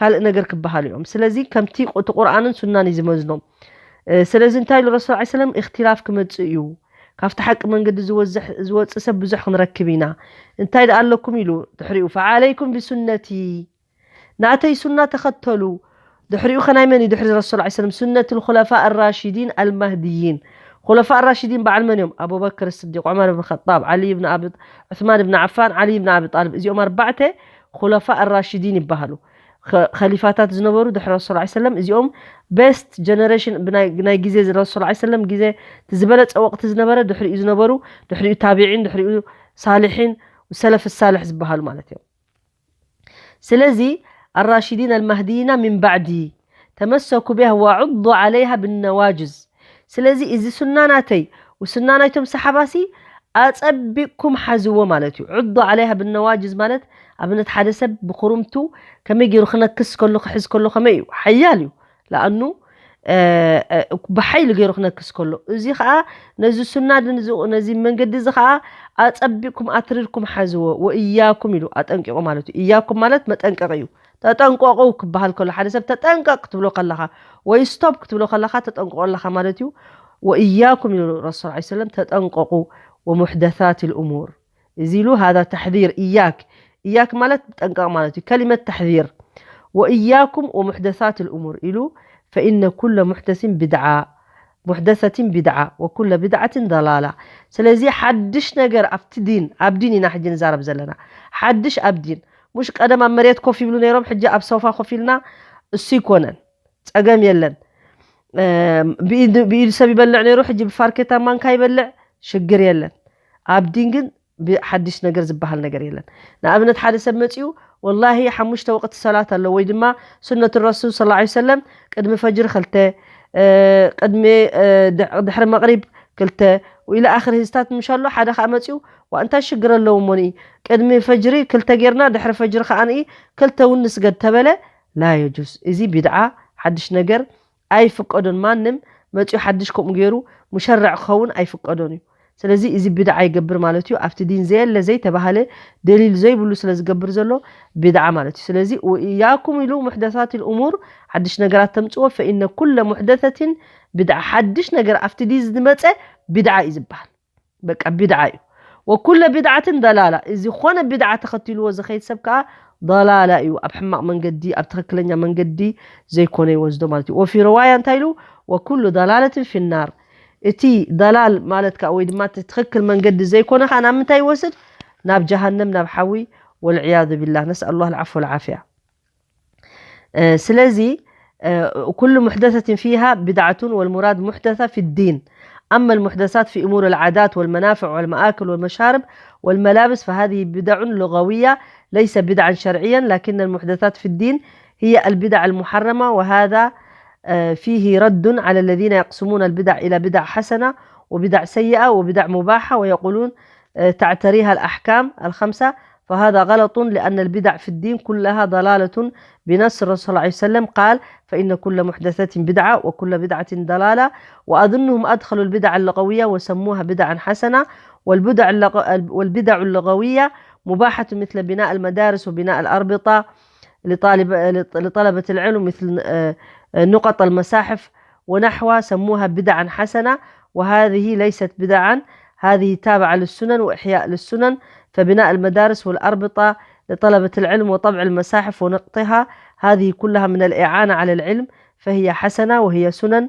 ካልእ ነገር ክበሃሉ እዮም። ስለዚ ከምቲ እቲ ቁርኣንን ሱናን እዩ ዝመዝኖም። ስለዚ እንታይ ኢሉ ረሱል ላ ሰለም እክትላፍ ክመፅእ እዩ ካብቲ ሓቂ መንገዲ ዝወፅእ ሰብ ብዙሕ ክንረክብ ኢና። እንታይ ደኣ ኣለኩም ኢሉ ድሕሪኡ ፈዓለይኩም ብሱነቲ ናተይ ሱና ተኸተሉ። ድሕሪኡ ኸናይ መን እዩ ድሕሪ ረሱል ላ ሰለም ሱነት ልኩለፋ ኣራሽዲን ኣልማህድይን። ኩለፋ ኣራሽዲን በዓል መን እዮም? ኣቡበክር ስዲቅ፣ ዑመር ብን ኸጣብ፣ ዓሊ ብን ኣቢ ዑስማን ብን ዓፋን፣ ዓሊ ብን ኣቢ ጣልብ። እዚኦም ኣርባዕተ ኩለፋ ኣራሽዲን ይበሃሉ። ከሊፋታት ዝነበሩ ድሕሪ ረሱል ላ ሰለም እዚኦም ቤስት ጀነሬሽን ናይ ግዜ ረሱል ላ ሰለም ግዜ ዝበለፀ ወቅቲ ዝነበረ ድሕሪኡ ዝነበሩ ድሕሪኡ ታቢዒን ድሕሪኡ ሳልሒን ሰለፍ ሳልሕ ዝበሃሉ ማለት እዮም። ስለዚ ኣራሽዲን ኣልማህድይና ሚን ባዕዲ ተመሰኩ ቢሃ ወዐዱ ዓለይሃ ብነዋጅዝ። ስለዚ እዚ ሱና ናተይ ውስና ናይቶም ሰሓባሲ ኣፀቢቅኩም ሓዝዎ ማለት እዩ። ዕዱ ዓለይሃ ብነዋጅዝ ማለት ኣብነት ሓደ ሰብ ብኩርምቱ ከመይ ገይሩ ክነክስ ከሎ ክሕዝ ከሎ ከመይ እዩ ሓያል እዩ። ለኣኑ ብሓይሊ ገይሩ ክነክስ ከሎ እዚ ከዓ ነዚ ሱና ነዚ መንገዲ እዚ ከዓ ኣፀቢቅኩም ኣትሪርኩም ሓዝዎ። ወእያኩም ኢሉ ኣጠንቂቁ ማለት እዩ። እያኩም ማለት መጠንቀቂ እዩ። ተጠንቀቁ ክበሃል ከሎ ሓደ ሰብ ተጠንቀቅ ክትብሎ ከለኻ ወይ ስቶፕ ክትብሎ ከለኻ ተጠንቅቆ ኣለኻ ማለት እዩ። ወእያኩም ኢሉ ረሱል ላ ሰለም ተጠንቀቁ። ወሙሕደሳት ልእሙር እዚ ኢሉ ሃዛ ተሕዚር እያክ إياك ማለት ጠንቀቕ ማለት እዩ። ከሊመት ተሕዚር። وإياكم ومحدثات الأمور ኢሉ فإن كل محدث بدعة محدثة بدعة وكل بدعة ضلالة። ስለዚ ሓድሽ ነገር ኣብቲ ዲን ኣብ ዲን ኢና ሕጂ ንዛረብ ዘለና። ሓድሽ ኣብ ዲን፣ ሙሽ ቀደም ኣብ መሬት ኮፍ ይብሉ ነይሮም፣ ሕጂ ኣብ ሶፋ ኮፍ ኢልና እሱ ይኮነን፣ ጸገም የለን። ብኢዱ ሰብ ይበልዕ ነይሩ፣ ሕጂ ብፋርኬታ ማንካ ይበልዕ፣ ሽግር የለን። ኣብ ዲን ግን ሓድሽ ነገር ዝበሃል ነገር የለን። ንኣብነት ሓደ ሰብ መፂኡ ወላሂ ሓሙሽተ ወቅቲ ሰላት ኣሎ ወይ ድማ ሱነት ረሱል ስ ሰለም ቅድሚ ፈጅሪ ክልተ፣ ቅድሚ ድሕሪ መቅሪብ ክልተ ኢለ ኣክር ህዝታት ምሽ ኣሎ። ሓደ ከዓ መፂኡ ዋ እንታይ ሽግር ኣለዎ ሞኒ ቅድሚ ፈጅሪ ክልተ ጌርና ድሕሪ ፈጅሪ ከዓ ክልተ እውን ንስገድ ተበለ። ላ የጁስ፣ እዚ ቢድዓ ሓድሽ ነገር ኣይፍቀዶን። ማንም መፂኡ ሓድሽ ከምኡ ገይሩ ሙሸርዕ ክኸውን ኣይፍቀዶን እዩ። ስለዚ እዚ ቢድዓ ይገብር ማለት እዩ። ኣብቲ ዲን ዘየለ ዘይተባህለ ደሊል ዘይብሉ ስለ ዝገብር ዘሎ ቢድዓ ማለት እዩ። ስለዚ ወኢያኩም ኢሉ ሙሕደሳት ልእሙር፣ ሓድሽ ነገራት ተምፅዎ፣ ፈኢነ ኩለ ሙሕደሰትን ቢድዓ፣ ሓድሽ ነገር ኣብቲ ዲን ዝመፀ ቢድዓ እዩ ዝበሃል። በቃ ቢድዓ እዩ። ወኩለ ቢድዓትን ደላላ፣ እዚ ዝኾነ ቢድዓ ተኸትልዎ ዝኸይድ ሰብ ከዓ ደላላ እዩ፣ ኣብ ሕማቕ መንገዲ፣ ኣብ ትኽክለኛ መንገዲ ዘይኮነ ይወስዶ ማለት እዩ። ወፊ ረዋያ እንታይ ኢሉ? ወኩሉ ደላለትን ፊናር። እቲ ደላል ማለት ከዓ ወይ ድማ እቲ ትኽክል መንገዲ ዘይኮነ ከዓ ናብ ምንታይ ይወስድ? ናብ ጀሃነም፣ ናብ ሓዊ። ወልዕያዙ ቢላህ፣ ነስኣሉ ላህ ልዓፎ ወልዓፍያ። ስለዚ ኩሉ ሙሕደሰትን ፊሃ ቢድዓቱን ወልሙራድ ሙሕደሳ ፊ ዲን። أما المحدثات في أمور العادات والمنافع والمآكل والمشارب والملابس فهذه بدع لغوية ليس بدعا شرعيا، لكن المحدثات في الدين هي البدع المحرمة، وهذا آه، فيه رد على الذين يقسمون البدع إلى بدع حسنة وبدع سيئة وبدع مباحة ويقولون آه، تعتريها الأحكام الخمسة، فهذا غلط، لأن البدع في الدين كلها ضلالة بنص الرسول صلى الله عليه وسلم قال: فإن كل محدثة بدعة وكل بدعة ضلالة. وأظنهم أدخلوا البدع اللغوية وسموها بدعا حسنة، والبدع اللغ-، والبدع اللغوية مباحة مثل بناء المدارس وبناء الأربطة لطالب-، لطلبة العلم، مثل آه، آه، نقط المصاحف ونحوها، سموها بدعا حسنة، وهذه ليست بدعا، هذه تابعة للسنن وإحياء للسنن، فبناء المدارس والأربطة لطلبة العلم وطبع المصاحف ونقطها، هذه كلها من الإعانة على العلم، فهي حسنة وهي سنن.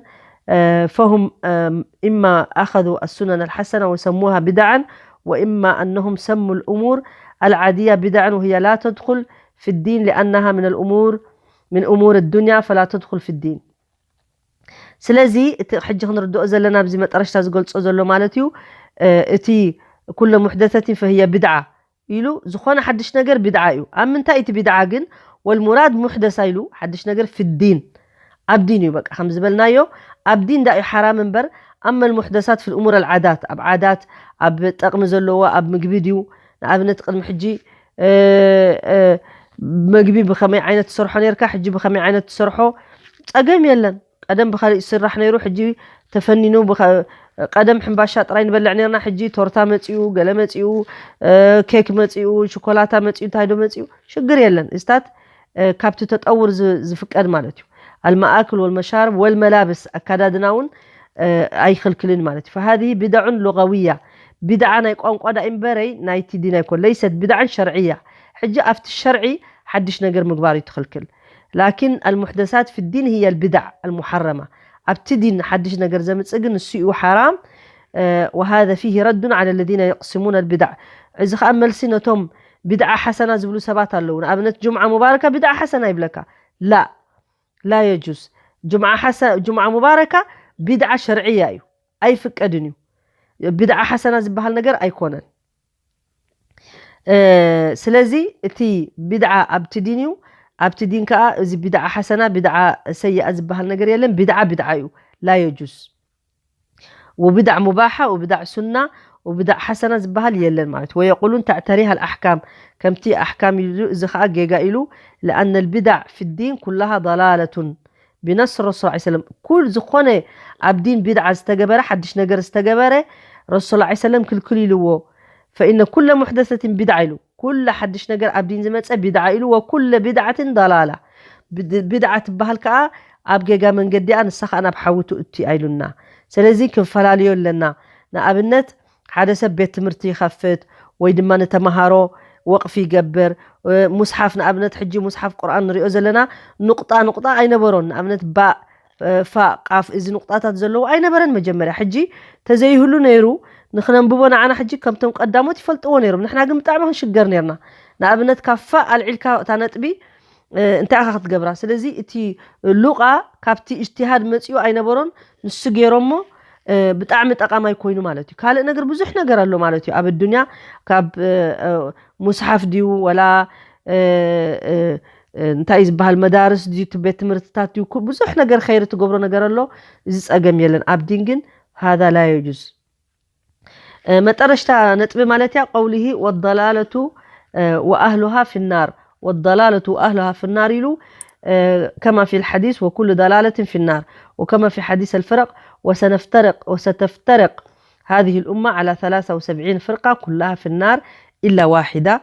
آه، فهم، آم، إما أخذوا السنن الحسنة وسموها بدعا، وإما أنهم سموا الأمور العادية بدعا وهي لا تدخل في الدين لأنها من الأمور، من أمور الدنيا فلا تدخل في الدين. ስለዚ እቲ ሕጂ ክንርድኦ ዘለና ኣብዚ መጠረሽታ ዝገልጾ ዘሎ ማለት እዩ። እ፣ እቲ ኩለ ሙሕደሰትን ፈህየ ብድዓ ኢሉ፣ ዝኾነ ሓድሽ ነገር ብድዓ እዩ። ኣብ ምንታይ እቲ ብድዓ ግን? ወልሙራድ ሙሕደሳ ኢሉ ሓድሽ ነገር ፊ ዲን፣ ኣብ ዲን እዩ። በቃ ከም ዝበልናዮ ኣብ ዲን ዳ እዩ ሓራም እምበር፣ ኣመል ሙሕደሳት ፊ ልእሙር ኣልዓዳት፣ ኣብ ዓዳት፣ ኣብ ጠቕሚ ዘለዎ ኣብ ምግቢ ድዩ? ንኣብነት ቅድሚ ሕጂ እ፣ እ፣ መግቢ ብኸመይ ዓይነት ትሰርሖ ነርካ፣ ሕጂ ብኸመይ ዓይነት ትሰርሖ ጸገም የለን። ቀደም ብኻሊእ ዝስራሕ ነይሩ፣ ሕጂ ተፈኒኑ። ብኸ-፣ ቀደም ሕምባሻ ጥራይ ንበልዕ ነርና፣ ሕጂ ቶርታ መጺኡ፣ ገለ መጺኡ፣ እ፣ ኬክ መጺኡ፣ ሽኮላታ መጺኡ፣ እንታይ ዶ መጺኡ፣ ሽግር የለን። እስታት እ፣ ካብቲ ተጠውር ዝ-፣ ዝፍቀድ ማለት እዩ። المآكل والمشارب والملابس፣ ኣካዳድና እውን እ፣ ኣይኽልክልን ማለት እዩ። فهذه بدع لغوية، ቢድዓ ናይ ቋንቋ ዳ እምበረይ ናይቲ ዲን ኣይኮን። ليست بدعا شرعية። ሕጂ ኣብቲ ሸርዒ ሓድሽ ነገር ምግባር እዩ ትኽልክል። لكن المحدثات في الدين هي البدع المحرمة። ኣብቲ ዲን ሓድሽ ነገር ዘምጽእ ግን ንሱ እዩ ሓራም። እ፣ وهذا فيه رد على الذين يقسمون البدع። እዚ ኸኣ መልሲ ነቶም ቢድዓ ሓሰና ዝብሉ ሰባት ኣለዉ። ንኣብነት ጁምዓ ሙባረካ ቢድዓ ሓሰና ይብለካ። ላ ላ የጁዝ። ጁምዓ ሓሰ-፣ ጁምዓ ሙባረካ ቢድዓ ሸርዕያ እዩ፣ ኣይፍቀድን እዩ። ቢድዓ ሓሰና ዝበሃል ነገር ኣይኮነን። እ፣ ስለዚ እቲ ቢድዓ ኣብቲ ዲን እዩ። ኣብቲ ዲን ከኣ እዚ ቢድዓ ሓሰና፣ ቢድዓ ሰይኣ ዝበሃል ነገር የለን። ቢድዓ ቢድዓ እዩ፣ ላ የጁዝ። ወብዳዕ ሙባሓ ወብዳዕ ሱና ወብዳዕ ሓሰና ዝበሃል የለን ማለት እዩ። ወየቁሉን ተዕተሪሃ ኣልኣሕካም፣ ከምቲ ኣሕካም ኢሉ፣ እዚ ኸዓ ጌጋ ኢሉ። ለኣነ ልቢዳዕ ፊ ዲን ኩላሃ ضላለቱን ቢነስ ረሱል ዐለይሂ ሰለም። ኩል ዝኾነ ኣብ ዲን ቢድዓ ዝተገበረ፣ ሓድሽ ነገር ዝተገበረ፣ ረሱል ዐለይሂ ሰለም ክልክል ኢልዎ። ፈኢነ ኩለ ሙሕደሰትን ቢድዓ ኢሉ። ኩለ ሓድሽ ነገር ኣብ ዲን ዝመጸ ቢድዓ ኢሉ። ወኩለ ቢድዓትን ضላላ። ብድ-፣ ቢድዓ ትበሃል ከኣ ኣብ ጌጋ መንገዲኣ፣ ንሳ ከኣ ናብ ሓዊ ትእቱ እያ ኢሉና። ስለዚ ክንፈላልዮ ኣለና። ንኣብነት ሓደ ሰብ ቤት ትምህርቲ ይኸፍት ወይ ድማ ንተመሃሮ ወቕፊ ይገብር። ሙስሓፍ ንኣብነት ሕጂ ሙስሓፍ ቁርኣን ንሪኦ ዘለና ኑቕጣ ኑቕጣ ኣይነበሮን። ንኣብነት ባእ፣ ፋእ፣ ቃፍ እዚ ኑቕጣታት ዘለዎ ኣይነበረን መጀመርያ። ሕጂ ተዘይህሉ ነይሩ ንኽነንብቦ ንዓና ሕጂ ከምቶም ቀዳሞት ይፈልጥዎ ነይሮም። ንሕና ግን ብጣዕሚ ክንሽገር ነርና። ንኣብነት ካብ ፋእ ኣልዒልካ እታ ነጥቢ እንታይ ኢኻ ክትገብራ? ስለዚ እቲ ሉቓ ካብቲ እጅትሃድ መፂኡ ኣይነበሮን፣ ንሱ ገይሮሞ ብጣዕሚ ጠቃማይ ኮይኑ ማለት እዩ። ካልእ ነገር ብዙሕ ነገር ኣሎ ማለት እዩ ኣብ ኣዱንያ። ካብ ሙስሓፍ ድዩ ወላ እንታይ እዩ ዝበሃል መዳርስ ድዩ እቲ ቤት ትምህርትታት ድዩ ብዙሕ ነገር ኸይር ትገብሮ ነገር ኣሎ። እዚ ፀገም የለን። ኣብ ዲን ግን ሃዛ ላ የጁዝ። መጠረሽታ ነጥቢ ማለት እያ። قوله والضلالة وأهلها في النار، والضلالة وأهلها في النار ኢሉ كما في الحديث وكل ضلالة في النار، وكما في حديث الفرق وسنفترق وستفترق هذه الأمة على ثلاثة وسبعين فرقة كلها في النار إلا واحدة.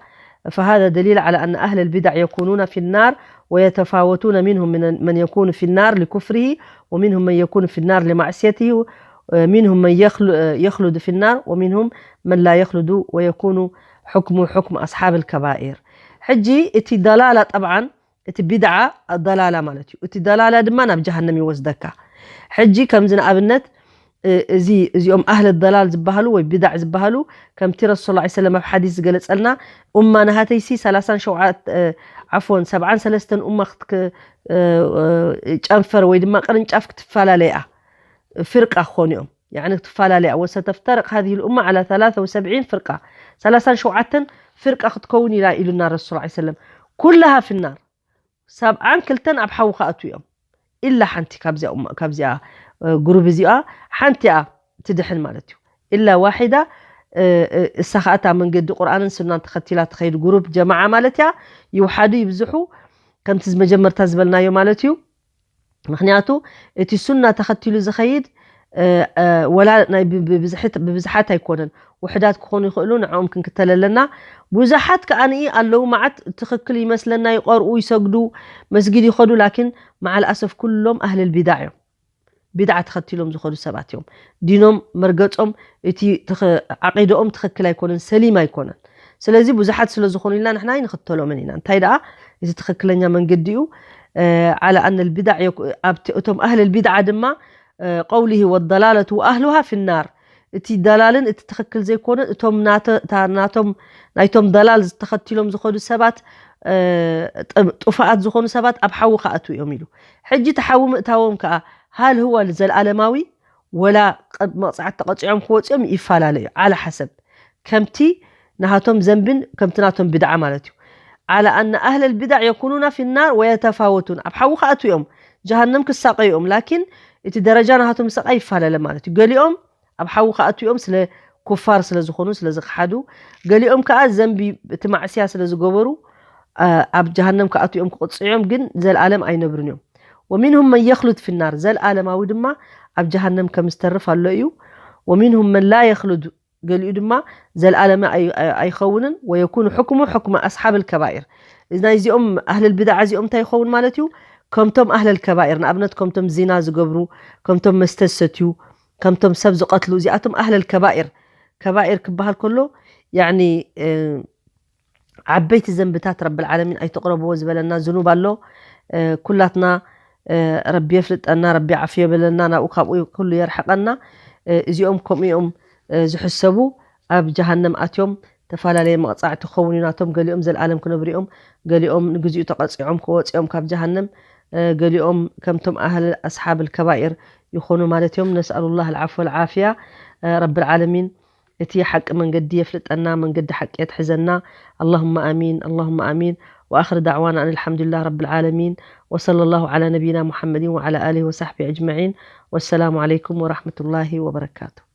فهذا دليل على أن أهل البدع يكونون في النار ويتفاوتون، منهم من، من يكون في النار لكفره، ومنهم من يكون في النار لمعصيته، منهم من يخل-، يخلد في النار، ومنهم من لا يخلد ويكون حكمه حكم أصحاب الكبائر. ሕጂ እቲ ضلالة طبعا እቲ بدعة ضلالة ማለት እዩ። እቲ ضلالة ድማ ናብ ጀሃነም ይወስደካ። ሕጂ ከምዚ ንኣብነት እዚ እዚኦም ኣህለ ضلال ዝበሃሉ ወይ بدع ዝበሃሉ ከምቲ ረሱል صلى الله عليه وسلم ኣብ ሓዲስ ዝገለጸልና ኡማ ናሃተይሲ ሰላሳን ሸውዓተ ዓፎን ሰብዓን ሰለስተን ኡማ ጨንፈር ወይ ድማ ቅርንጫፍ ክትፈላለያ ፍርቃ ክኾኑ እዮም። يعني ክትፈላለያ وستفترق هذه الأمة على ثلاثة وسبعين فرقة ሰላሳን ሸውዓተን ፍርቃ ክትከውን ኢላ ኢሉና ረሱል صلى الله عليه وسلم كلها في النار። ሰብዓን ክልተን ኣብ ሓዊ ክኣትዉ እዮም። ኢላ ሓንቲ ካብዚኣ ኡማ-፣ ካብዚኣ ግሩብ እዚኣ ሓንቲ እያ ትድሕን ማለት እዩ። ኢላ ዋሒዳ እሳ ኸኣታ መንገዲ ቁርኣንን ሱናን ተኸቲላ ትኸይድ ግሩብ ጀማዓ ማለት እያ። ይውሓዱ ይብዝሑ ከምቲ መጀመርታ ዝበልናዮ ማለት እዩ። ምክንያቱ እቲ ሱና ተኸቲሉ ዝኸይድ ወላ ናይ ብብዝሕት-፣ ብብዝሓት ኣይኮነን፣ ውሕዳት ክኾኑ ይኽእሉ። ንዕኦም ክንክተል ኣለና። ብዙሓት ከኣ ኣለዉ መዓት ትኽክል ይመስለና፣ ይቐርኡ፣ ይሰግዱ፣ መስጊድ ይኸዱ፣ ላኪን መዓል ኣሰፍ ኩሎም ኣህልል ቢዳዕ እዮም። ቢድዓ ተኸቲሎም ዝኸዱ ሰባት እዮም። ዲኖም መርገጾም እቲ ትኽ-፣ ዓቂደኦም ትኽክል ኣይኮነን፣ ሰሊም ኣይኮነን። ስለዚ ብዙሓት ስለ ዝኾኑ ኢልና ንሕና ኣይንኽተሎምን ኢና። እንታይ ደኣ እቲ ትኽክለኛ መንገዲ እዩ። على أن البدع يك-، ኣብቲ እቶም ኣህልል ቢድዓ ድማ قوله والضلالة وأهلها في النار። እቲ ضلالን እቲ ትኽክል ዘይኮነ እቶም ናተ-፣ እታ ናቶም ናይቶም ضلال ዝተኸቲሎም ዝኾኑ ሰባት ጥ-፣ ጥፋኣት ዝኾኑ ሰባት ኣብ ሓዊ ክኣትዉ እዮም ኢሉ። ሕጂ እቲ ሓዊ ምእታዎም ከኣ هل هو ዘልኣለማዊ ወላ መቕጻዕቲ ተቐጺዖም ክወጽኦም ይፈላለ እዩ። على حسب ከምቲ ናሃቶም ዘንብን ከምቲ ናቶም ቢድዓ ማለት እዩ። على أن أهل البدع يكونون في النار ويتفاوتون ኣብ ሓዊ ክኣትዉ እዮም፣ ጀሃነም ክሳቐዩ እዮም። ላኪን እቲ ደረጃ ናሃቶም ሰቓይ ይፈላለ ማለት እዩ። ገሊኦም ኣብ ሓዊ ክኣትዉ እዮም ስለ ኩፋር ስለ ዝኾኑ ስለ ዝኸሓዱ፣ ገሊኦም ከኣ ዘንቢ እቲ ማዕስያ ስለ ዝገበሩ ኣብ ጀሃነም ክኣትዉ እዮም ክቕጽዑ እዮም፣ ግን ዘልኣለም ኣይነብሩን እዮም። ومنهم من يخلد في النار ዘልኣለማዊ ድማ ኣብ ጀሃነም ከም ዝተርፍ ኣሎ እዩ። ومنهم من لا يخلد ገሊኡ ድማ ዘልኣለመ ኣይ-፣ ኣይ-፣ ኣይኸውንን። ويكون حكمه حكم أصحاب الكبائر ናይዚኦም ኣህልል ቢድዓ እዚኦም እንታይ ይኸውን ማለት እዩ? ከምቶም ኣህልል ከባኢር ንኣብነት ከምቶም ዚና ዝገብሩ፣ ከምቶም መስተ ዝሰትዩ፣ ከምቶም ሰብ ዝቐትሉ እዚኣቶም ኣህልል ከባኢር። ከባኢር ክበሃል ከሎ ያኒ ዓበይቲ ዘንብታት ረብል ዓለሚን ኣይትቕረብዎ ዝበለና ዝኑብ ኣሎ። ኩላትና ረቢ የፍልጠና፣ ረቢ ዓፉ የበለና፣ ናብኡ ካብኡ ኩሉ የርሕቐና። እዚኦም ከምኡ እዮም ዝሕሰቡ፣ ኣብ ጀሃነም ኣትዮም ተፈላለየ መቕጻዕቲ ክኸውን እዩ ናቶም። ገሊኦም ዘልኣለም ክነብሩ እዮም፣ ገሊኦም ንግዚኡ ተቐጺዖም ክወጽኦም ካብ ጀሃነም፣ ገሊኦም ከምቶም ኣህል ኣስሓብ ከባኢር ይኾኑ ማለት እዮም። ነስኣሉ ላህ ልዓፍ ወልዓፍያ። ረብል ዓለሚን እቲ ሓቂ መንገዲ የፍልጠና፣ መንገዲ ሓቂ የትሕዘና። اللهم آمين، اللهم آمين. وآخر دعوانا أن الحمد لله رب العالمين، وصلى الله على نبينا محمد وعلى آله وصحبه أجمعين. والسلام عليكم ورحمة الله وبركاته.